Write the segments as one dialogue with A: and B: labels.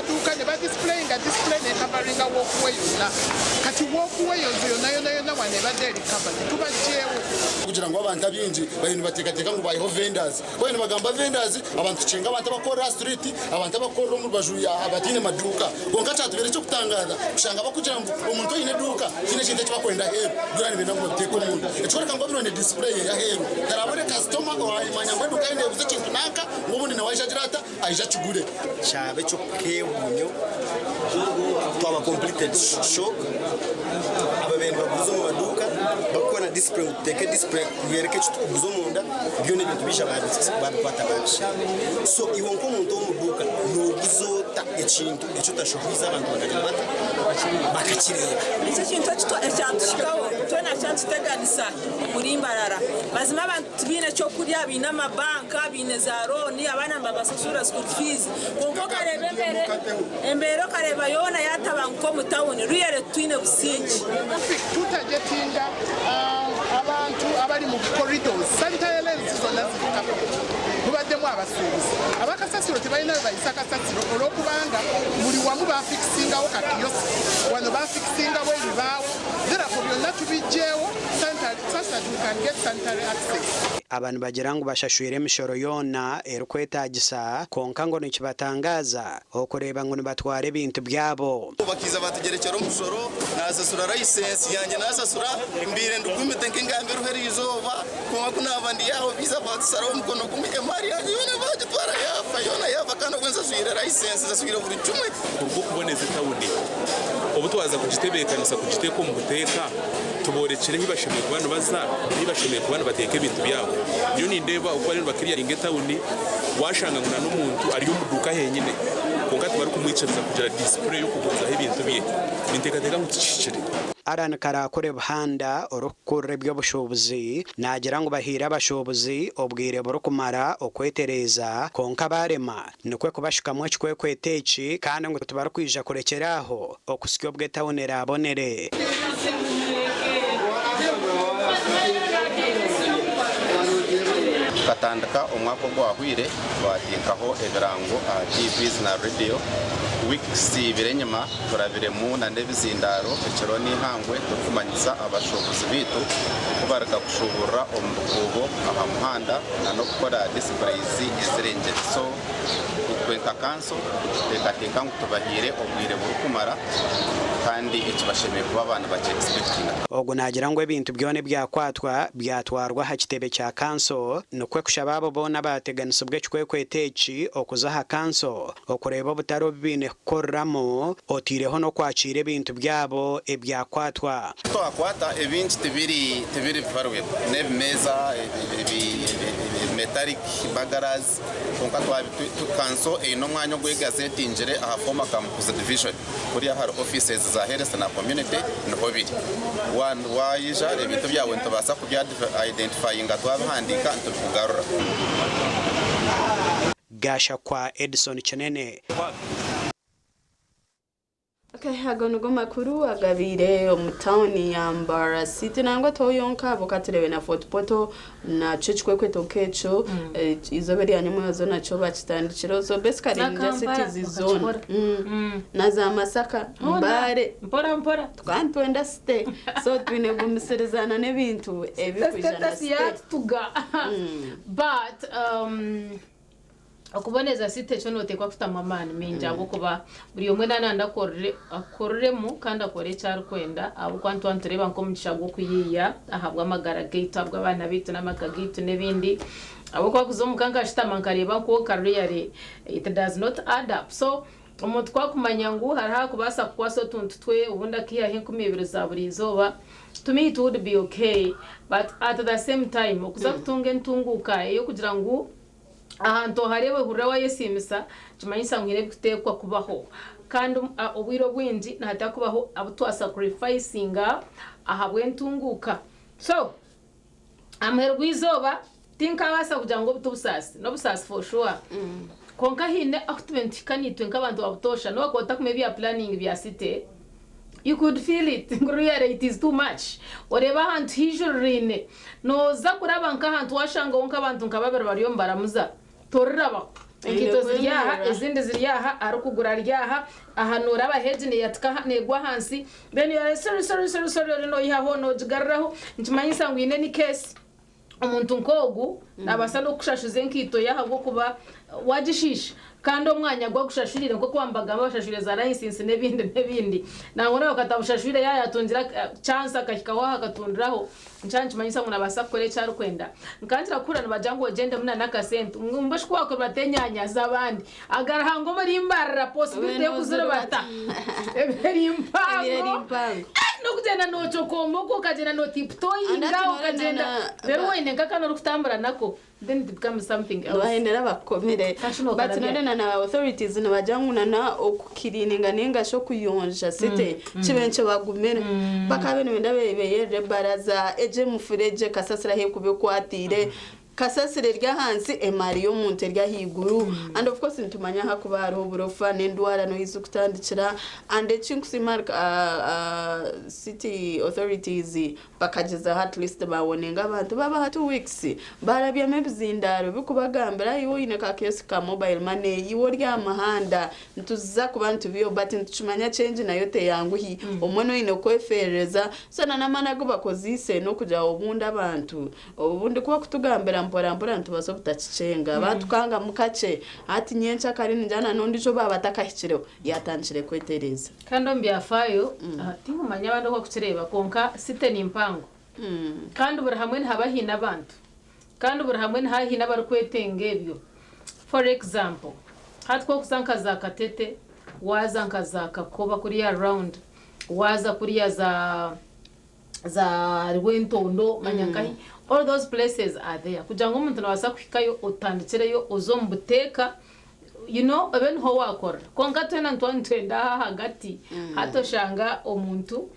A: maduuka ne badisplayinga display ne coveringa walkway yonna. Kati walkway ezo yonna yonna yonna wano ebadde eri covered tubaggyewo.
B: Kugira ngu abantu abaingi bariyo nibateekateeka ngu baiheho vendors. Ku bariyo nibagamba vendors, abantu tukyenga abantu abakukorera aha street, abantu abakukorera omu rubaju abataine maduuka. Kwonka kyatubeera eky'okutangaaza kushanga barikugira ngu omuntu oine eduuka tihaine ekintu eki barikwenda aheeru, byona nibenda ngu babiteeke omunda. Ekikworeka ngu obwire display ey'aheeru tarabone kasitoma owamanya ngu eduuka ye neeguza ekintu nanka ngu obundi nawe aije agire ata, aije akigure.
C: Kyaba eky'okwewuunyo twaba completed shock ababaire nibaguza omu maduuka barikukora na display ngu tuteeke display kuyoreka eki turikuguza omunda byona ebintu baija babikwata babisheenya. So iwe nk'omuntu ow'omu duuka nooguza ota ekintu eki otashohoize abantu bakagira bata? Bakakireeba.
D: Eki ekintu ekyatuhikaho twena kyatuteganisa omuri Mbarara. Mazima abantu Tibaine ky'okurya, baine amabanka, baine za looni, abaana nibabasashurira school fees kwonka okareeba embeera okareeba yoona yatabanguka omu tawuni really titwine busingye.
A: Tutagetinga abantu abari mu corridors, sanitary lanes zona ziri covered mubaddemu abasuubuzi. Abakasasiro tebalina webayisa kasasiro olwokubanga buli wamu bafikisingawo ka kiosk, wano bafikisingawo ebibaawo therefore byonna tubigyewo.
E: Aba nibagira ngu bashashwire emishoro yoona erikwetaagisa kwonka ngu nikibatangaaza okureeba ngu nibatwara ebintu byabo.
F: Bakaija baatugyerekyera omushoro, naasasura layisensi yangye naasasura, mbaire ndigumite nk'engamba eriho eriizooba, kwonka ku naaba ndi aho baija baatusaraho omukono gumwe, emaari yangye yoona baagitwara yaafa, yoona yaafa kandi obwo nsaswire layisensi, nsaswire buri kimwe.
G: Kuruga okuboneza etawuni, obu twaza kugitebeekanisa kugiteeka omu buteeka, Tuboorekire ahu bashemereire kuba nibaza n'ahu bashemereire kuba nibateeka ebintu byabo. Nyowe nindeeba oku bariyo nibakiriyaringa etawuni, waashanga ngu n'omuntu ari omu duuka henyine kwonka tibarikumwikiriza kugira disipureyi y'okugurizaho ebintu bye. Ninteekateeka ngu tikihikire.
E: Allan Karakure Buhanda orikukurira eby'obushuubuzi naagira ngu bahaire abashuubuzi obwire burikumara okwetereeza kwonka baarema nikwo kubashukamu ekikwekweto eki kandi ngu tibarikwija kurekyera aho okuhitsya obu etawuni eraabonere.
F: Tukatandika omwaka ogwahwire twateekaho ebirango aha TVs na rediyo. Weeks ibiri enyima turabiremu na n'ebizindaaro ekiro n'eihangwe turikumanyisa abashuubuzi baitu ku baruga kushuuburira omu bikuubo aha muhanda na n'okukora displays ezirengire. So itwe nka kanso nituteekateeka ngu tubahaire obwire burikumara kandi eki bashemereire kuba baaba nibaki expectinga.
E: Ogu naagira ngu ebintu byona ebyakwatwa byatwarwa aha kitebe kya kanso nikwo kushaba abo boona abaateganisibwa ekikwekweto eki okuza aha kanso okureeba obutare obu baine kukoreramu otaireho n'okwakiira ebintu byabo ebyakwatwa.
F: Twakwata ebingi tibiri tibiri valuable n'ebimeeza ebi metallic burglars kwonka twabi kanso eine omwanya ogu egazetingire aha former Kamukuzi division kuriya ahari offices za health na community niho biri waija ebintu byawe nitubaasa kubya identifyinga twabihandiika nitubikugarura.
E: Gashakwa Edson Kinene.
H: Okay, ago nigo makuru agabaire omu tauni ya Mbarara City nangwa tiho yonka ahabw'okuba tureebe na Fort Portal nakyo ekikwekweto nk'ekyo eizooba erya nyomwebazo nakyo bakitandikireho so basically
I: Na
H: ni just
I: Kampala
H: cities zoona
I: bakakikora.
H: Na za Masaka,
I: Hoona
H: Mbale
I: mpora mpora.
H: Tukaba nitwenda site so twine kugumisirizaana n'ebintu ebirikwija na
I: Status
H: site.
I: yatutuga but um, Okuboneza city ekyo noteekwa kutamu amaani maingi ahabw'okuba buri omwe naaba nayenda akoreremu kandi akore eki arikwenda ahabw'okuba nituba nitureeba nk'omugisha gw'okuyiiya ahabw'amagara gaitu, ahabw'abaana baitu n'amaka gaitu n'ebindi ahabw'okuba kuza omuka nkashutama nkareeba kwonka really it does not add up so omuntu ku akumanya ngu hariho ahakubaasa kukwasa otuntu twe obundi akaihaho enkumiibiri za buri izooba to me it would be okay but at the same time okuza kutunga entunguuka ey'okugira ngu Ahantu ohareeba ohurira waayesiimisa, nikimanyisa ngu haine ebirikuteekwa kubaho. Kandi obwire obwingi nihateekwa kubaho abu twasakurifayisinga ahabw'entunguuka. So, aha muheru gw'eizooba, tinkaabaasa kugira ngu obu tibusaasi, n'obusaasi for sure. Kwonka haine ahu tubaire nituhika naitwe nk'abantu ba butoosha, n'obu wakuba otakumanya ebya puraningi bya site, You could feel it ngu really it is too much. Oreeba ahantu haijuriraine, nooza kuraba nk'ahantu waashangaho nk'abantu nka babiri bariyo nibaramuza, torirabaho. Enkaito
H: Aine
I: ziri aha,
H: kwemerera.
I: ezindi ziri aha, arikugura ari aha, aha nooraba hedge neeyatika aha, neegwa ahansi, then you are sorry, sorry, sorry, sorry, ori noihaho noogigaruraho, nikimanyisa ngu in any case, omuntu nk'ogu naabaasa n'okukushashuza enkaito ye ahabw'okuba waagishiisha. Kandi omwanya ogu akushashuriire nk'oku bamubagamba bashashwire za layisinsi n'ebindi n'ebindi, nangwa nawe akatabushashwire yaaba yaatungire chance akahikaho aho akatundiraho, Nikyo nikimanyisa ngu nabaasa kukora eki arikwenda. Nkankira kuhurira nibagira ngu ogyendemu na n'akasente. Ngu mbwenu shi ku waakuribata enyaanya z'abandi, agariha ngu omuri Mbarara possibility y'okuziribata eba eri mpango. N'okugyenda noocokomba okwo okagyenda nootiptoyinga okagyenda reero waine nk'akaana orikutambura nako then it becomes something else.
H: Nibahendera bakukomere. But none na na authorities nibagira ngu na na okukirininga ninga shi okuyonja city kibe nikibagumira. Bakaba nibenda beyerere ebaraza, egyo emifuregye kasasiro ahu erikuba ekwatiire, kasasiro eri ahansi emaari y'omuntu eri ahaiguru and of course nitumanya ahakuba hariho oburofa n'endwara niho zirikutandikira and ekinkusiima ahari city authorities Bakagyezaho at least bawoninga abantu babaha 2 weeks barabyamu ebizindaaro bikubagambira iwe oine ka kiosk ka mobile money iwe ori aha muhanda nituza kuba nitubiihaho but nitukimanya change nayo teyanguhi obumwe noine kwefeerereza so na n'amaani agu bakozeise n'okugira obundi abantu obundi ku bakutugambira mpora mpora nitubaasa obutakikyenga batukangamu kakye hati nyenkyakare ningira na n'ondiijo baaba batakahikireho Yaatandikire kwetereeza.
I: Kandi omu byafaayo, tinkumanya abandi oku barikukireeba, kwonka site ni mpango. Kandi buri hamwe nihaba haine abantu. Kandi buri hamwe nihaba haine abarikwetenga ebyo. For example, hati ku orikuza nka za Katete, waaza nka za Kakoba kuriya round, waaza kuriya za za Rwentondo, manya nkahi, all those places are there. Kugira ngu omuntu nabaasa kuhikayo otandikireyo oze omu buteeka, you know, obe niho waakorera. Kwonka twena nituba nitwenda aha ahagati, hati oshanga omuntu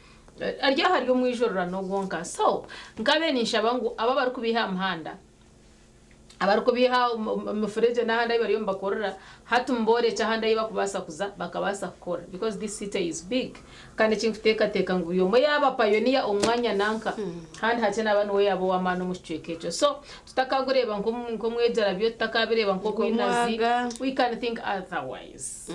I: ari aha ari omwijururano gwonka. So, nkabe ninshaba ngu abo abarikubiiha aha muhanda, abarikubiiha omu mifuregye n'ahandi ahu bariyo nibakorera, hati muboorekye ahandi ahu barikubaasa kuza bakabaasa kukora because this city is big. Kandi eki nkuteekateeka ngu buri omwe yaaba pioneer omu mwanya nanka, handi hakye naaba niwe yaaba ow'amaani omu kicweka ekyo. So, tutakagureeba nk'omwegyarabyo, tutakabireeba nk'obwinazi, we can think otherwise.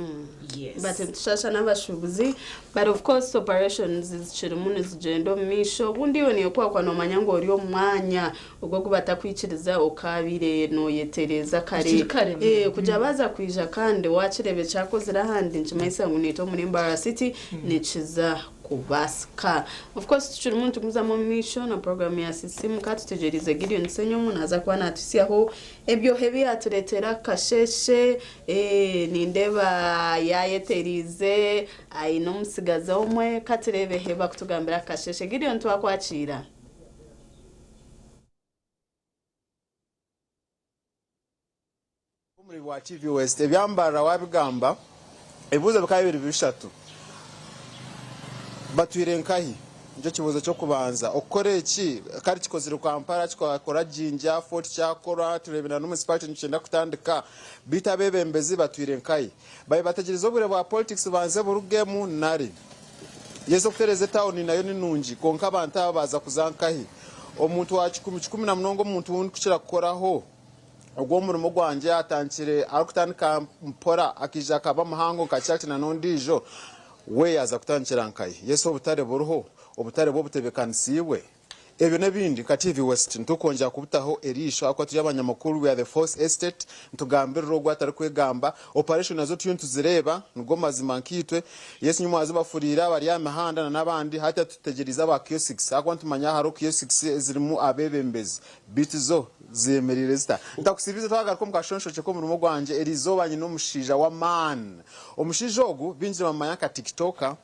I: Yes.
H: But nitushasha n'abashuubuzi but of course operations zikirimu nizigyenda omu maisho obundi iwe niiwe ku wakuba noomanya ngu ori omu mwanya Ogwo ogu batakwikiriza okaabaire nooyetereeza kare.
I: Kiri kare.
H: Eh, kugira baaza kwija kandi waakireeba ekyakozire ahandi nikimanyisa ngu naitwe omuri Mbarara City nikiza kubaasika. Of course tukirimu nitugumizamu omu maisho na puroguraamu ya Sisiimuka tutegyereize Gideon Ssenyomo naaza kuba naatuhitsyaho ebyohe ebi yaatureetera kasheeshe. Eh, nindeeba yaayetereize aine omutsigazi omwe katureebe ebi barikutugambira kasheeshe. Gideon twakwakiira.
J: Omuri bwa TV West ebya Mbarara wabigamba, ebibuuzo bikaba biri bishatu, Batwire nkahi? Nikyo kibuuzo ky'okubanza. Okukora eki kare kikozirwe Kampala, kikakora Jinja, Fort kyakorwa, tureebe na Municipality nikyenda kutandika, beitu abeebembezi batwire nkahi? Babe bategyereza obwire bwa politics bubanze burugemu nari? Yes okutereza etawuni nayo ni nungi kwonka abantu aba baaza kuza nkahi? Omuntu wa kikumi na munonga omuntu ou ndikukira kukoraho ogu omurimo gwangye atandikire arikutandika mpora akaija akaba muhango nka Church na n'ondiijo we yaaza kutandikira nkahi? Yes obutare buriho, obutare bwo butebekanisiibwe? Ebyo n'ebindi nka TV West nitukwongyera kubutaho eriisho ahakuba turi abanyamakuru, we are the fourth estate, nitugambirira ogwo atarikwegamba. Operation nazo turiyo nituzireeba, nigo mazima nkaitwe. Yes nyowe mwaza bafuriire abari aha mihanda na n'abandi, hati tutegyereize aba kiosks ahakuba nitumanya hariho kiosks ezirimu abeebembezi beitu zo zemereire zita? Ntakusiibize twagaruka omu kashonshokye k'omurimo gwangye, eriizooba nyine omushaija w'amaani. Omushaija ogu baingi nibamumanya nka TikToker.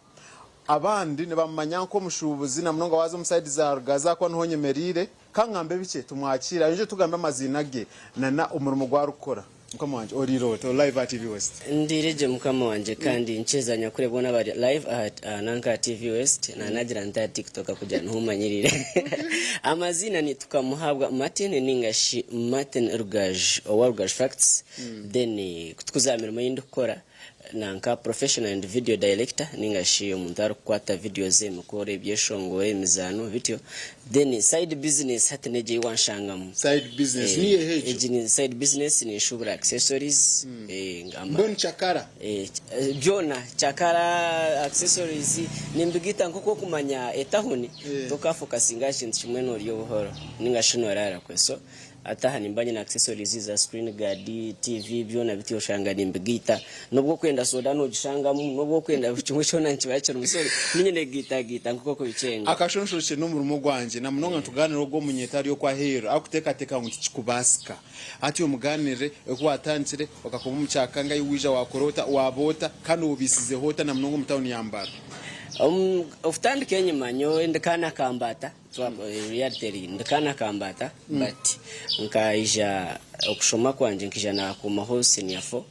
J: Abandi nibamumanya nk'omushuubuzi na munonga waaza omu sayidi za Rugazi ahakuba niho nyemereire. Ka ngambe bikye tumwakiire ayongye tugambe amaziina ge na omurimo ogu arikukora. Mukama wangye oriire ota? Ori live aha TV West.
K: Ndiire gye mukama wangye kandi nkyeza nyakure boona abari live aha nanka aha TV West nanagira nti aha TikTok kugira niho omanyirire. Amaziina ni Tukamuhabwa Martin ninga shi Martin Rugaju owa Rugaju Facts then kutukuza aha mirimo ei ndikukora. Nanka professional and video director ninga shi omuntu arikukwata videos, emikoro, ebyeshongoro, emizaano bityo. Then side business hati n'egyo ei wanshangamu.
J: Side business niyo eha egyo?
K: Egi ni side business ninshubura accessories.
J: Mbwenu chakara?
K: Byona chakara, accessories nimbigaita nk'oku okumanya etahuni tokafokasinga aha kintu kimwe norya obuhoro ninga shi noraara kwe so Hati aha nimba nyine accessories za screen guard, TV byona bityo oshanga nimbigaita. N'obu okwenda soda nogishangamu, n'obu okwenda buri kimwe kyona nikiba kirimu. So niinye negaitagaita nk'oku okubikyenga.
J: Akashonshorekye n'omurimo gwangye na munonga nitugaanira ogwo omunyeeto ari okwo aheeru arikuteekateeka ngu tikikubaasika. Hati omugaaniire oku waatandikire okakoma omu kyaka ngai waija waakora ota, waaba ota kandi obiisizeho ota na munonga omu tauni ya Mbarara?
K: Okutandika enyima nyowe ndi kaana ka Mbaata. Reality ndi kaana ka Mbaata but nkaija okushoma kwangye nkaija nakomaho senior four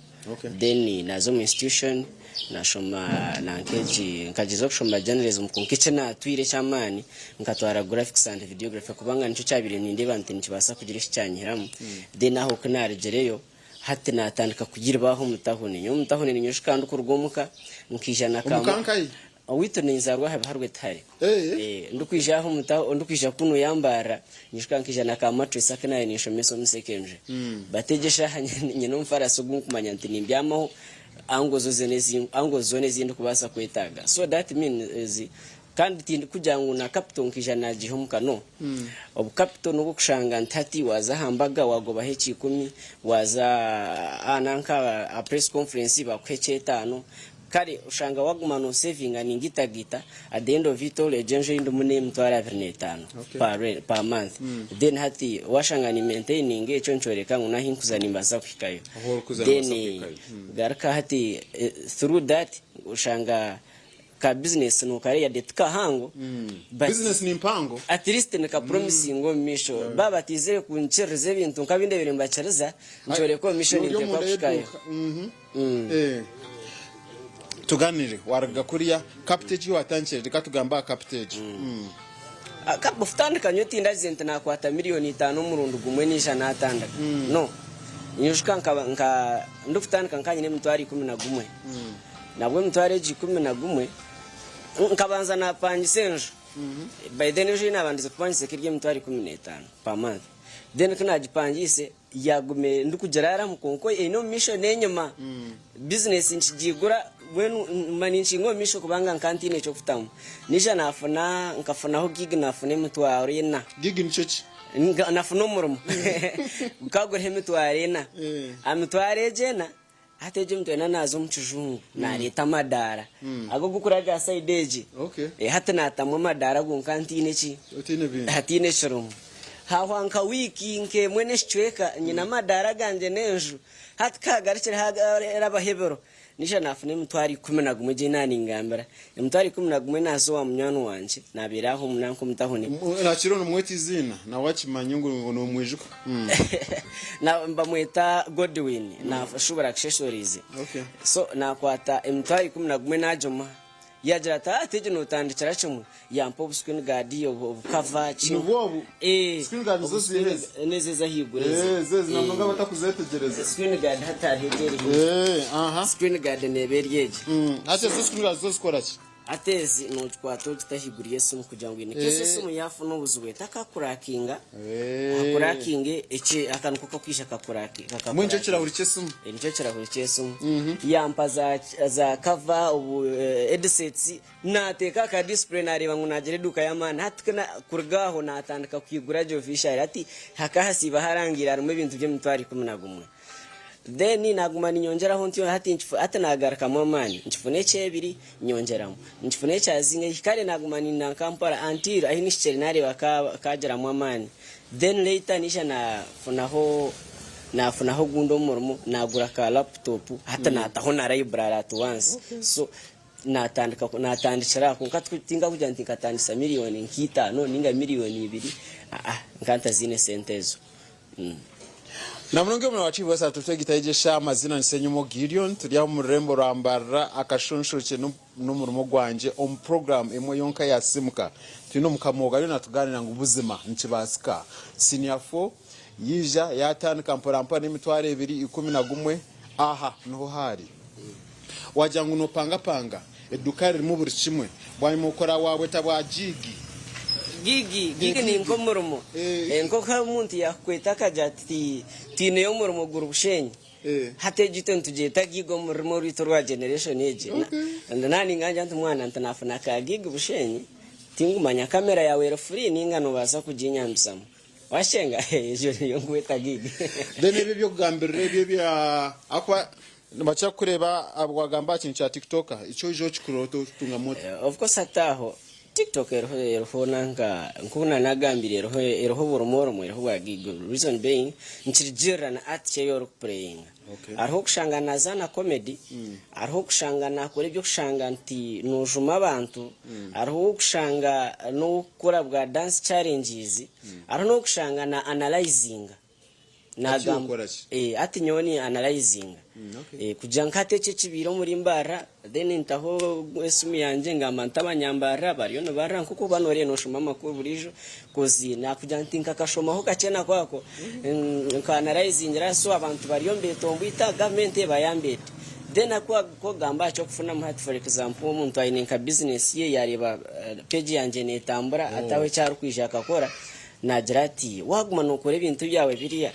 K: then naza omu institution nashoma nanka egi nkagyeza kushoma journalism kwonka eki natwire eky'amaani nkatwara graphics and videography kubanga nikyo kyabaire nindeeba nti nikibaasa kugira eki kyanyihiramu then aho ku narugireyo hati natandika kugira aho omu tahuni nyowe omu tahuni ninyijuka ndikuruga omuka nkaija na
J: Omuka nkahi?
K: Owaitu ninzaarwa aha biharwe tihare. Ndikwija aha omu ndikwija kunu yambarira, nyijuka nkaija na ka mattress aku naabaire ninshomesa omu secondary. But egyo eshaaha nyine omufarasi ogu nkumanya nti nimbyamaho angles angles zoona ezi ndikubaasa kwetaaga. So that means kandi tindikugira ngu na capital nkaija naagiiha omuka no. Obu capital n'obw'okushanga nti hati waaza aha mbaga waagobaho ekiikumi, waaza aha nanka aha press conference baakuha eky'etaano. Kare oshanga waguma no sevinga ningitagita at the end of it all egyo enju eyindimu neyemitwaro 25 per rent per month then hati washanga ni maintaininga ekyo nikyoreka ngu nahinkuza nimbaasa kuhikayo then garuka hati through that oshanga ka business nokareya de tikahango but
J: Business ni mpango.
K: at least nika promisinga omu maisho baba bataizire kunkiririza ebintu nkabindebire nibakiriza nikyoreka omu maisho
J: Nori
K: ninteekwa
J: omunda
K: kuhikayo.
J: y'eduuka. Tuganire waruga kuriya capital egi watandikire reka tugambe aha capital egi.
K: Okutandika nyowe tindagize nti nakwata miriyoni itano omurundi gumwe naija natandika no nyijuka nka ndikutandika nkaba nyine emitwaro 11 nabwo emitwaro egi 11 nkabanza napangisa enju by then enju eyinabandize kupangisa ekaba eri emitwaro 15 per month then kunagipangiise Yagume ndikugiraaramu kwonka eine omu maisho n'enyima. Bizinesi nkigiigura mbwenu nguma ninkinga omu maisho kubanga nkaba ntaine ky'okutamu. Naija naafuna nkafunaho gig naafuna emitwaro ena.
J: Gig nikyo ki?
K: Nafuna omurimo gukaba guriho emitwaro ena. Aha mitwaro egyo ena, hati egyo emitwaro ena naaza omu kijungu naareeta amadaara ago ogukuraga aha sayidi egi. Hati naatamu amadaara gonka ntaine ki? Hataine ekirimu. Haahwa nka wiiki nk'emwe n'ekicweka nyine amadaara gangye n'enju. Hati ku haagarukire haarabaho ebiro, naija naafuna emitwaro 11 egi ei naaningambira. Emitwaro 11 naaza owa munywani wangye naabeera aho nanka omu tahuni.
J: Nakiro nomweta eiziina nawe akimanye ngu nomwijuka.
K: Nibamweta Godwin naashubura accessories. So naakwata emitwaro 11 naagimuha. Yaagira ati, Hati egi nootandikira kimwe. Yampa obu screen guard, obu cover, ki.
J: Nibwo obu?
K: Eeh.
J: Screen guard nizo ziiha ezi?
K: N'ezi ez'ahaiguru ezi.
J: Eeh, zezi na munonga abatakuzeetegyereza.
K: Screen guard hati hariho egi eri haihi.
J: Eeh, aha.
K: Screen guard neeba eri egi.
J: Hati ezo screen guard zo zikora ki?
K: Hati ezi noogikwata ogita ahaiguru y'esimu kugira ngu in case esimu yaafuna obuzibu etakakurakinga, akurakinge eki aka niko kakwija kakurakinga.
J: Mbwenu nikyo kirahuri ky'esimu?
K: Nikyo kirahuri ky'esimu. Yampa za za cover, obu headsets, naateeka aka display naareeba ngu naagira eduuka y'amaani. Hati ku kuruga aho naatandika kwigura gye officially. Hati hakaba hasiiba harangiire harimu ebintu by'emitwaro 11. Then naguma ninyongyeraho ntyo hati hati nagarukamu amaani nkifuna ekyebiri nyongyeramu nkifuna ekyazinga kare naguma ninanka mpora until ahi nihikire nareeba kagiramu amaani then later naija nafunaho nafunaho ogundi omurimo nagura ka laptop hati nataho na library at once so natandika natandikira aho kwonka tinkakugira nti nkatandisa miriyoni nk'itaano ninga miriyoni ibiri aa nkaba ntaziine sente ezo.
J: Namunonga omuri wa West tutwegitayigyesha amazina ni Senyumo Gideon turi aha omu rurembo rwa Mbarara akashonshorekye n'omurimo gwangye omu puroguramu emwe yonka ya Simuka twine omukama ogu ariyo natuganira ngu buzima nikibaasika senior 4 yaija yatandika mporampora n'emitwaro ebiri 11 aha niho haari. Wagira ngu nopangapanga eduuka ririmu buri kimwe bwanyima okora wabweta bwa giigi.
K: Giigi, giigi ni nk'omurimo. Nk'oku omuntu yakukweta akagira ati twineyo omurimo guri Bushenyi. Hati egi itwe nitugyeta giigi omu rurimi orwaitu orwa generation egi. Naaba ningambira nti mwana nti nafuna ka giigi Bushenyi, tingumanya kamera yaawe eri free ninga nobaasa kuginyambisamu. Wakyenga? Egyo niyo nkweta giigi.
J: Then ebyo eby'okugambirira ebyo ebya ahakuba nibakira kukureeba wagamba aha kintu kya tiktoker, ekyo oija okikora ota okitungamu ota?
K: Of course hati aho tiktok eriho eriho nanka nkoku nanagambire eriho eriho buri orumwe eriho bwa gig reason being nikirugirira na art ki eyi ori kupureyinga hariho okushanga nazaana comedy hariho okushanga nakora ebyokushanga nti nojuma abantu hariho okushanga nokukora bwa dance challenges hariho nokushanga na analyzinga
J: Hati iwe okora ki?
K: Eh, hati nyowe ni analyzinga Eh, kugira nka hati eki ekibaire omuri Mbarara then ntaho esimu yangye ngamba nti abanyambarara bariyo nibarira nk'oku oba noreeba noshoma amakuru buriijo coz nakugira nti nkakashomaho kakye nako ako nka analyzingira so abantu bariyo nibetomboita gavumenti ebayambe eti then aku okugamba aha ky'okufunamu hati for example omuntu aine nka business ye yareeba page yangye netambura ataho eki arikwija akakora Naagira ati, Waaguma nookora ebintu byawe biriya,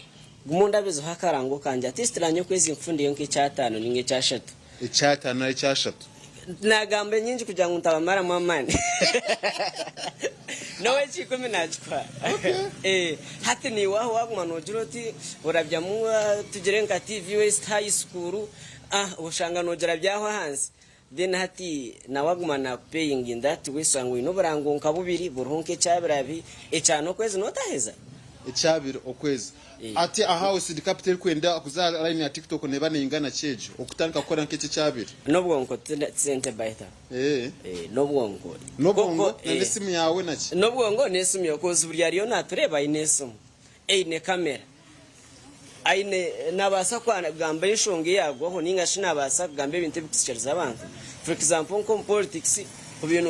K: guma ondabizeho akarango kangye, at least naanye okwezi nkufundeyo nk'ekyataano nainga ekyashatu.
J: Ekyataano nari ekyashatu?
K: Naagamba enyingi kugira ngu ntabamaramu amaani. N'ow'ekiikumi naakikuha. Hati naiwe aho waaguma noogira oti orabyamu tugire nka TV West High School, oshanga noogira byaho ahansi. Then hati nawe aguma nakupayinga in that way osanga oyine oburango nka bubiri buriho nk'ekyabiri ekyana okwezi notaheza.
J: Ekyabiri okwezi ati ahawe seed capital erikwenda kuza aha line ya tiktok neba neyingana ki egyo okutandika kukora nk'ekyo ekyabiri.
K: Nobwonko tisente baita nobwonko.
J: Nobwongo na nesimu yawe naki.
K: Nobwongo nesimu yawe coz buri ariyo natureeba ayine esimu eine camera. Aine nabaasa kugamba enshonga eyagwaho ninga shi nabaasa kugamba ebintu ebikusikiriza abantu. For example nk'omu politics obaire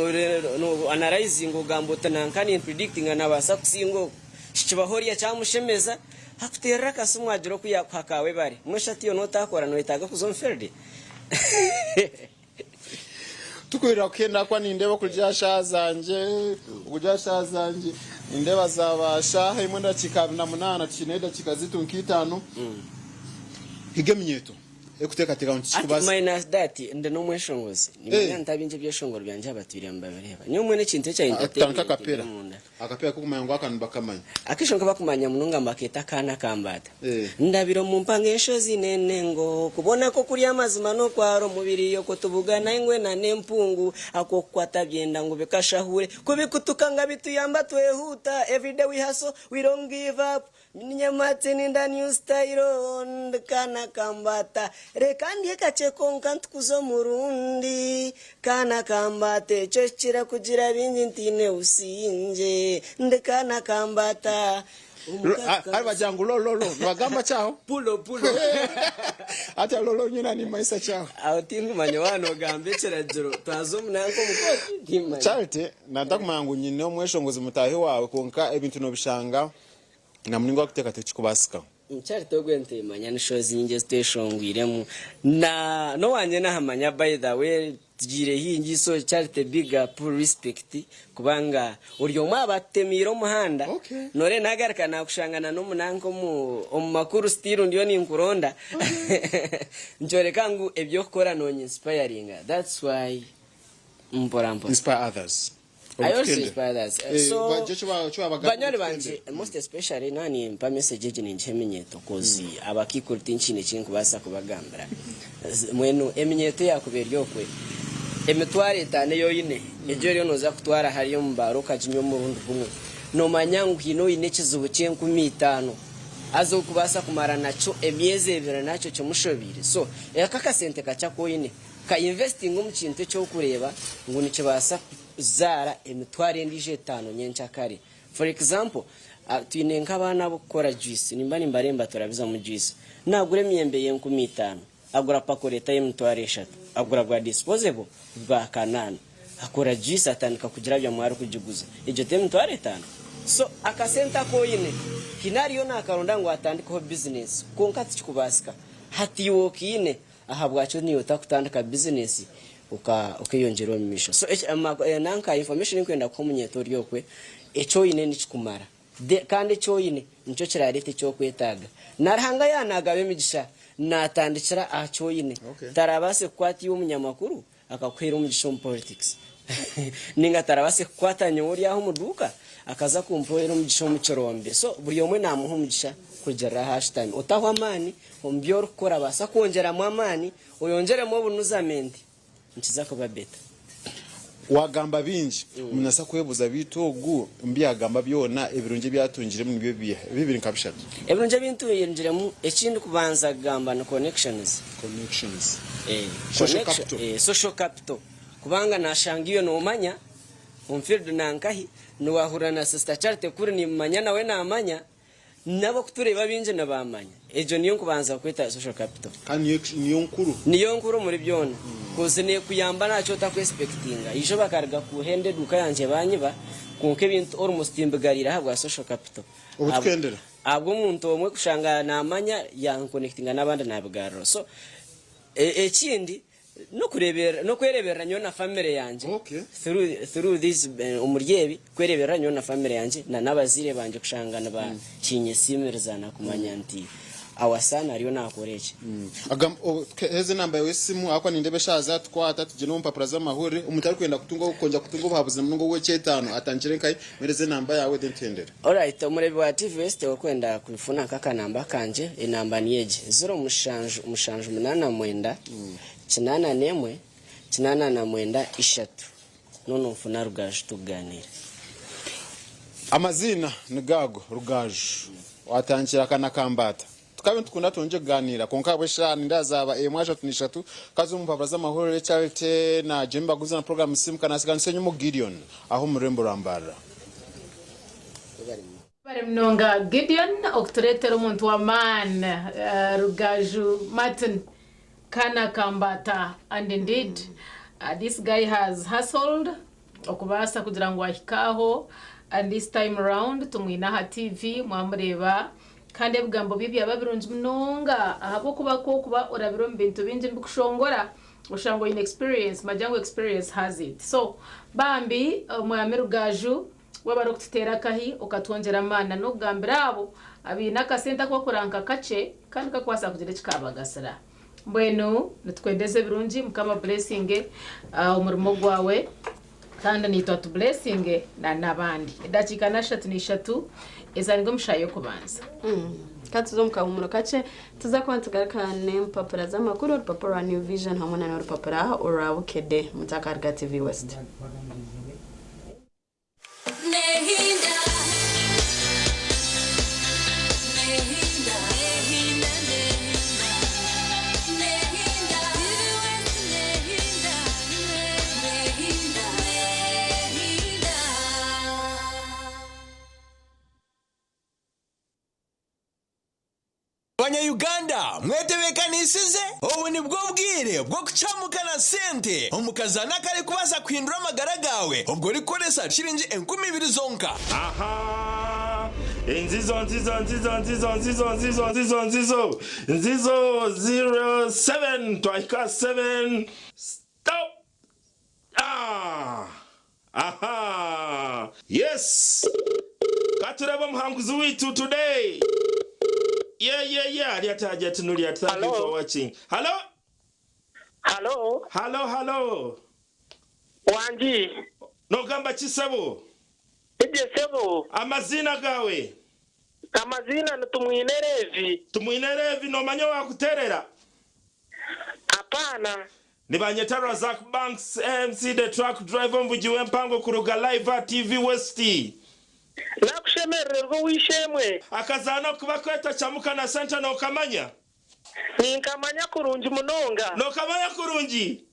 K: no analyzinga ogamba oti nanka nimpredictinga nabaasa kusinga ogu. Kikibaho oriya kyamushemeza akuteerera akasimu agira oku yakuha ka webare. Mbwenu shi hati iwe notakora noyetaaga kuza omu field?
J: Tukuhurira kuhenda ahakuba nindeeba okurugira aha shaaha zangye, okurugira aha shaaha zangye nindeeba zaaba shaaha emwe n'edakiika 28 tukiineho edakiika zaitu nk'itaano. Higa eminyeeto erikuteekateeka ngu
K: Ati
J: tikikubaasa.
K: minus that ndi n'omweshongozi. Nimanya nti abaingi ebyeshongoro byangye abatwire nibabireeba. Nyowe mbwenu ekintu ekya
J: Tandika
K: entertainment
J: akapera.
K: ndi munda.
J: Akapera k'okumanya ngu aka nibakamanya.
K: Akeisho nkabakumanya munonga mbakeeta akaana kambaata. Ndabire omu mpanga enshozi n'enengo Kubona nk'okurya amazima n'okwara omubiri Okwo tubugana engwena n'empungu Akw'okukwata byenda ngu bikashahure Ku bikutuka nga bituyamba twehuuta Everyday we hustle, we don't give up Ninye Martin in the new style Ndi kaana kambaata Reka ndye kakye kwonka ntukuze omurundi Kaana kambaata Ekyo kikira kugira bingi ntaine busingye Ndi kaana kambaata
J: Hari bagira ngu lo lo lo nibagamba ki aho?
K: Pulo pulo.
J: Hati lo lo nyowe nimanyisa ki aho?
K: Aho tinkumanya waaba nogamba ekiragiro twaza omu nanka omu kooti timmanya.
J: Charity natakumanya ngu nyine omweshongozi mutaahi waawe kwonka ebintu nobishanga na muringo arikuteekateeka tikikubaasika.
K: Charity ogwe nitwemanya ni shows nyingi ezi tweshongwiremu na nowangye nahamanya by the way Tugiire haingi so Charity big up respect kubanga ori omwe aha batutemiire omuhanda noreeba nagaruka nakushanga na nomunanka omu omumakuru still ndiyo ninkuronda nikyoreka ngu ebyokukora nonyi inspiringa that's why mpora mpora.
J: Inspire others.
K: I also inspire others. So banywani bangye most especially na nimpa message egi ningiha eminyeeto coz abakaikuru tinkiine ekinkubaasa kubagambira. Mbwenu eminyeeto yaakuba eri okwe, emitwaro etaano ei oine egyo oriyo nooza kutwara hariya omu baara okaginywa omurundi gumwe, noomanya ngu haine oine ekizibu ky'enkumi itaano haza orikubaasa kumara nakyo emyezi ebiri nakyo kimushobeire. So aka akasente kakye aku oine Ka investinga omu kintu eki orikureeba ngu nikibaasa kuzaara emitwaro endiijo etaano nyenkyakare. For example, twine nk'abaana ab'okukora juice, nimba nimbareeba nibatuраbizamu juice. Naagura emiyembe y'enkumi itaano, agura pakoreta y'emitwaro eshatu, agura bwa disposable bwa kanaana, akora juice atandika kugirabyamu arikugiguza. Egyo t'emitwaro etaano? So akasente aku oine, haine ariyo naakaronda ngu atandikeho bizinesi kwonka tikikubaasika. Hati iwe okiine. Ahabwaki niiwe otakutandika bizinesi okeyongyera omu maisho? So nanka information ei nkwenda kuha omunyeeto ori okwe, eki oine nikikumara kandi eki oine nikyo kirareete eki orikwetaaga. Na Ruhanga yaaba naagaba emigisha, naatandikira aha ki oine. Tarabaase kukwata iwe omunyamakuru akakuheera omugisha omu politics ninga tarabaase kukwata nyowe ori aha omu duuka akaza kumpeera omugisha omu kirombe. So buri omwe naamuha omugisha kurugiirira ahu ashutami. Otahwa amaani omu bi orikukora, baasa kwongyeramu amaani, oyongyeremu obunuzamenti, nikiza kuba better.
J: Waagamba bingi, omuntu naabaasa kwebuuza beitu ogu omu bi yaagamba byona ebirungi ebi atungiremu nibyo biiha? Ebi biri nka bishatu.
K: Ebirungi ebi ntungiremu, eki ndikubanza kugamba ni connections.
J: Connections. Social capital.
K: Social capital. Kubanga naashanga iwe noomanya omu field nankahi, niwaahurira na Sister Charity kuri niimumanya nawe naamanya, N'abarikutureeba baingi nibaamanya. Egyo niyo nkubanza kweta social capital.
J: Kandi niyo nkuru.
K: Niyo nkuru omuri byona. Coz nekuyamba aha ki otakwesipekitinga. Eizooba bakaruga kuhenda eduuka yangye banyiba, kwonka ebintu almost mbigariire ahabwa social capital.
J: Obu tuhendera.
K: Ahabw'omuntu omwe kushanga naamanya yankonekitinga n'abandi nabigaruraho. So ekindi N'okwereberera nyowe na family yangye through this omuri ebi kwereberera nyowe na family yangye na n'abazaire bangye kushanga nibakinyesiimirizana kumanya nti our son ariyo nakora eki.
J: Heza enamba yawe y'esimu ahakuba nindeeba eshaaha zatukwata tugyende omu mpapura z'amahurire omuntu arikwenda kutunga kwongyera kutunga obuhabuzi na munonga obw'ekyetaano atandikire nkahi muhereze enamba yawe then tuhendere.
K: Alright omureebi wa TV West orikwenda kufuna nk'akanamba kangye enamba niyo egi, ziro mushanju mushanju munaana mwenda kinaana n'emwe kinaana na mwenda ishatu noona onfuna Rugaju tukugaaniire.
J: Amaziina nigo ago Rugaju watandikira akana ka Mbaata. Tukaba nitukunda turungi kugaaniira, kwonka ahabw'eshaaha nindeeba zaaba emwe ashatu na ishatu, kaza omu mpapura z'amahurire Charity na Jemmy bagumize na puroguraamu Simuka naasiganisa enyima Gideon aha omu rurembo rwa Mbarara.
I: Webare munonga Gideon okutureetera omuntu w'amaani Rugaju Martin Kana Kambata and indeed this guy has hustled okubaasa kugira ngu ahike aho and this time round tumwine aha TV mwamureeba Kandi ebigambo bye byaba birungi munonga ahabw'okuba ku okuba orabire omu bintu bingi nibikushongora oshanga oine experience magiya ngu experience has it so bambi Omwami Rugaju webare okututeera akahi okatwongyera amaani na n'okugambira abo abaine akasente aku bakuranga nka kakye kandi kakubaasa kugira eki kabagasira. Mbwenu nitukwendeza ebirungi Mukama aburesinge omurimo gwawe kandi naitwe atuburesinge na n'abandi. Edakiika n'ashatu n'ishatu ezaarengwa omu shaaha y'okubanza.
H: Ka tuze omu kahumuro kakye, tuza kuba nitugaruka n'empapura z'amakuru, orupapura rwa New Vision hamwe na n'orupapura orwa Bukedde. Mutakaruga TV West.
L: Banya Uganda mwetebekanisize? Obu nibwo bwire bw'okucamuka na sente omu kazaano akarikubaasa kuhindura amagara gaawe obwo orikukoresa shiringi 2000 zonka.
M: Aha! Nzizo nzizo nzizo nzizo nzizo nzizo nzizo nzizo nzizo ziro seven twahika seven stop ah aha yes katurebe omuhanguzi waitu today yeah yeah yeah ari ati hajat Nuriat thank you for watching hallo
N: Hallo.
M: Hallo hallo.
N: Wangi.
M: Nogamba ki sebo?
N: Igye sebo.
M: Amaziina gaawe?
N: Amaziina ni Tumwine Levi.
M: Tumwine Levi nomanya owakuterera?
N: Apaana.
M: Nibanyeta Razak Banks MC the truck driver omuvugi w'empango kuruga live aha TV West.
N: Nakushemerererwa ow'eishe-emwe.
M: Akazaano aku bakweta Chamuka na Sente nokamanya?
N: Ninkamanya kurungi munonga.
M: Nokamanya kurungi?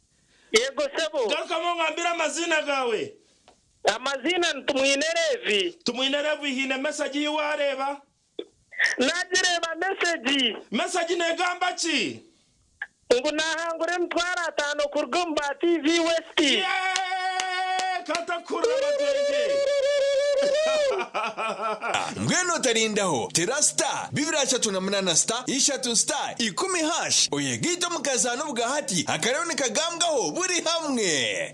N: Yego sebo.
M: Garukamu ongambire amaziina gaawe.
N: Amaziina ni Tumwine Levi.
M: Tumwine Levi haine mesegi ei waareeba?
N: Naagireeba mesegi.
M: Mesegi neegamba ki?
N: Ngu naahangura emitwaro ataano kuruga omu ba TV West.
M: Yeee! Ka ntakuhurira amagwengye.
L: Mbwenu otarindaho, tera star 238 star ishatu star ikumi hash oyegaite omu kazaano obwahati akariyo nikagambwaho buri hamwe.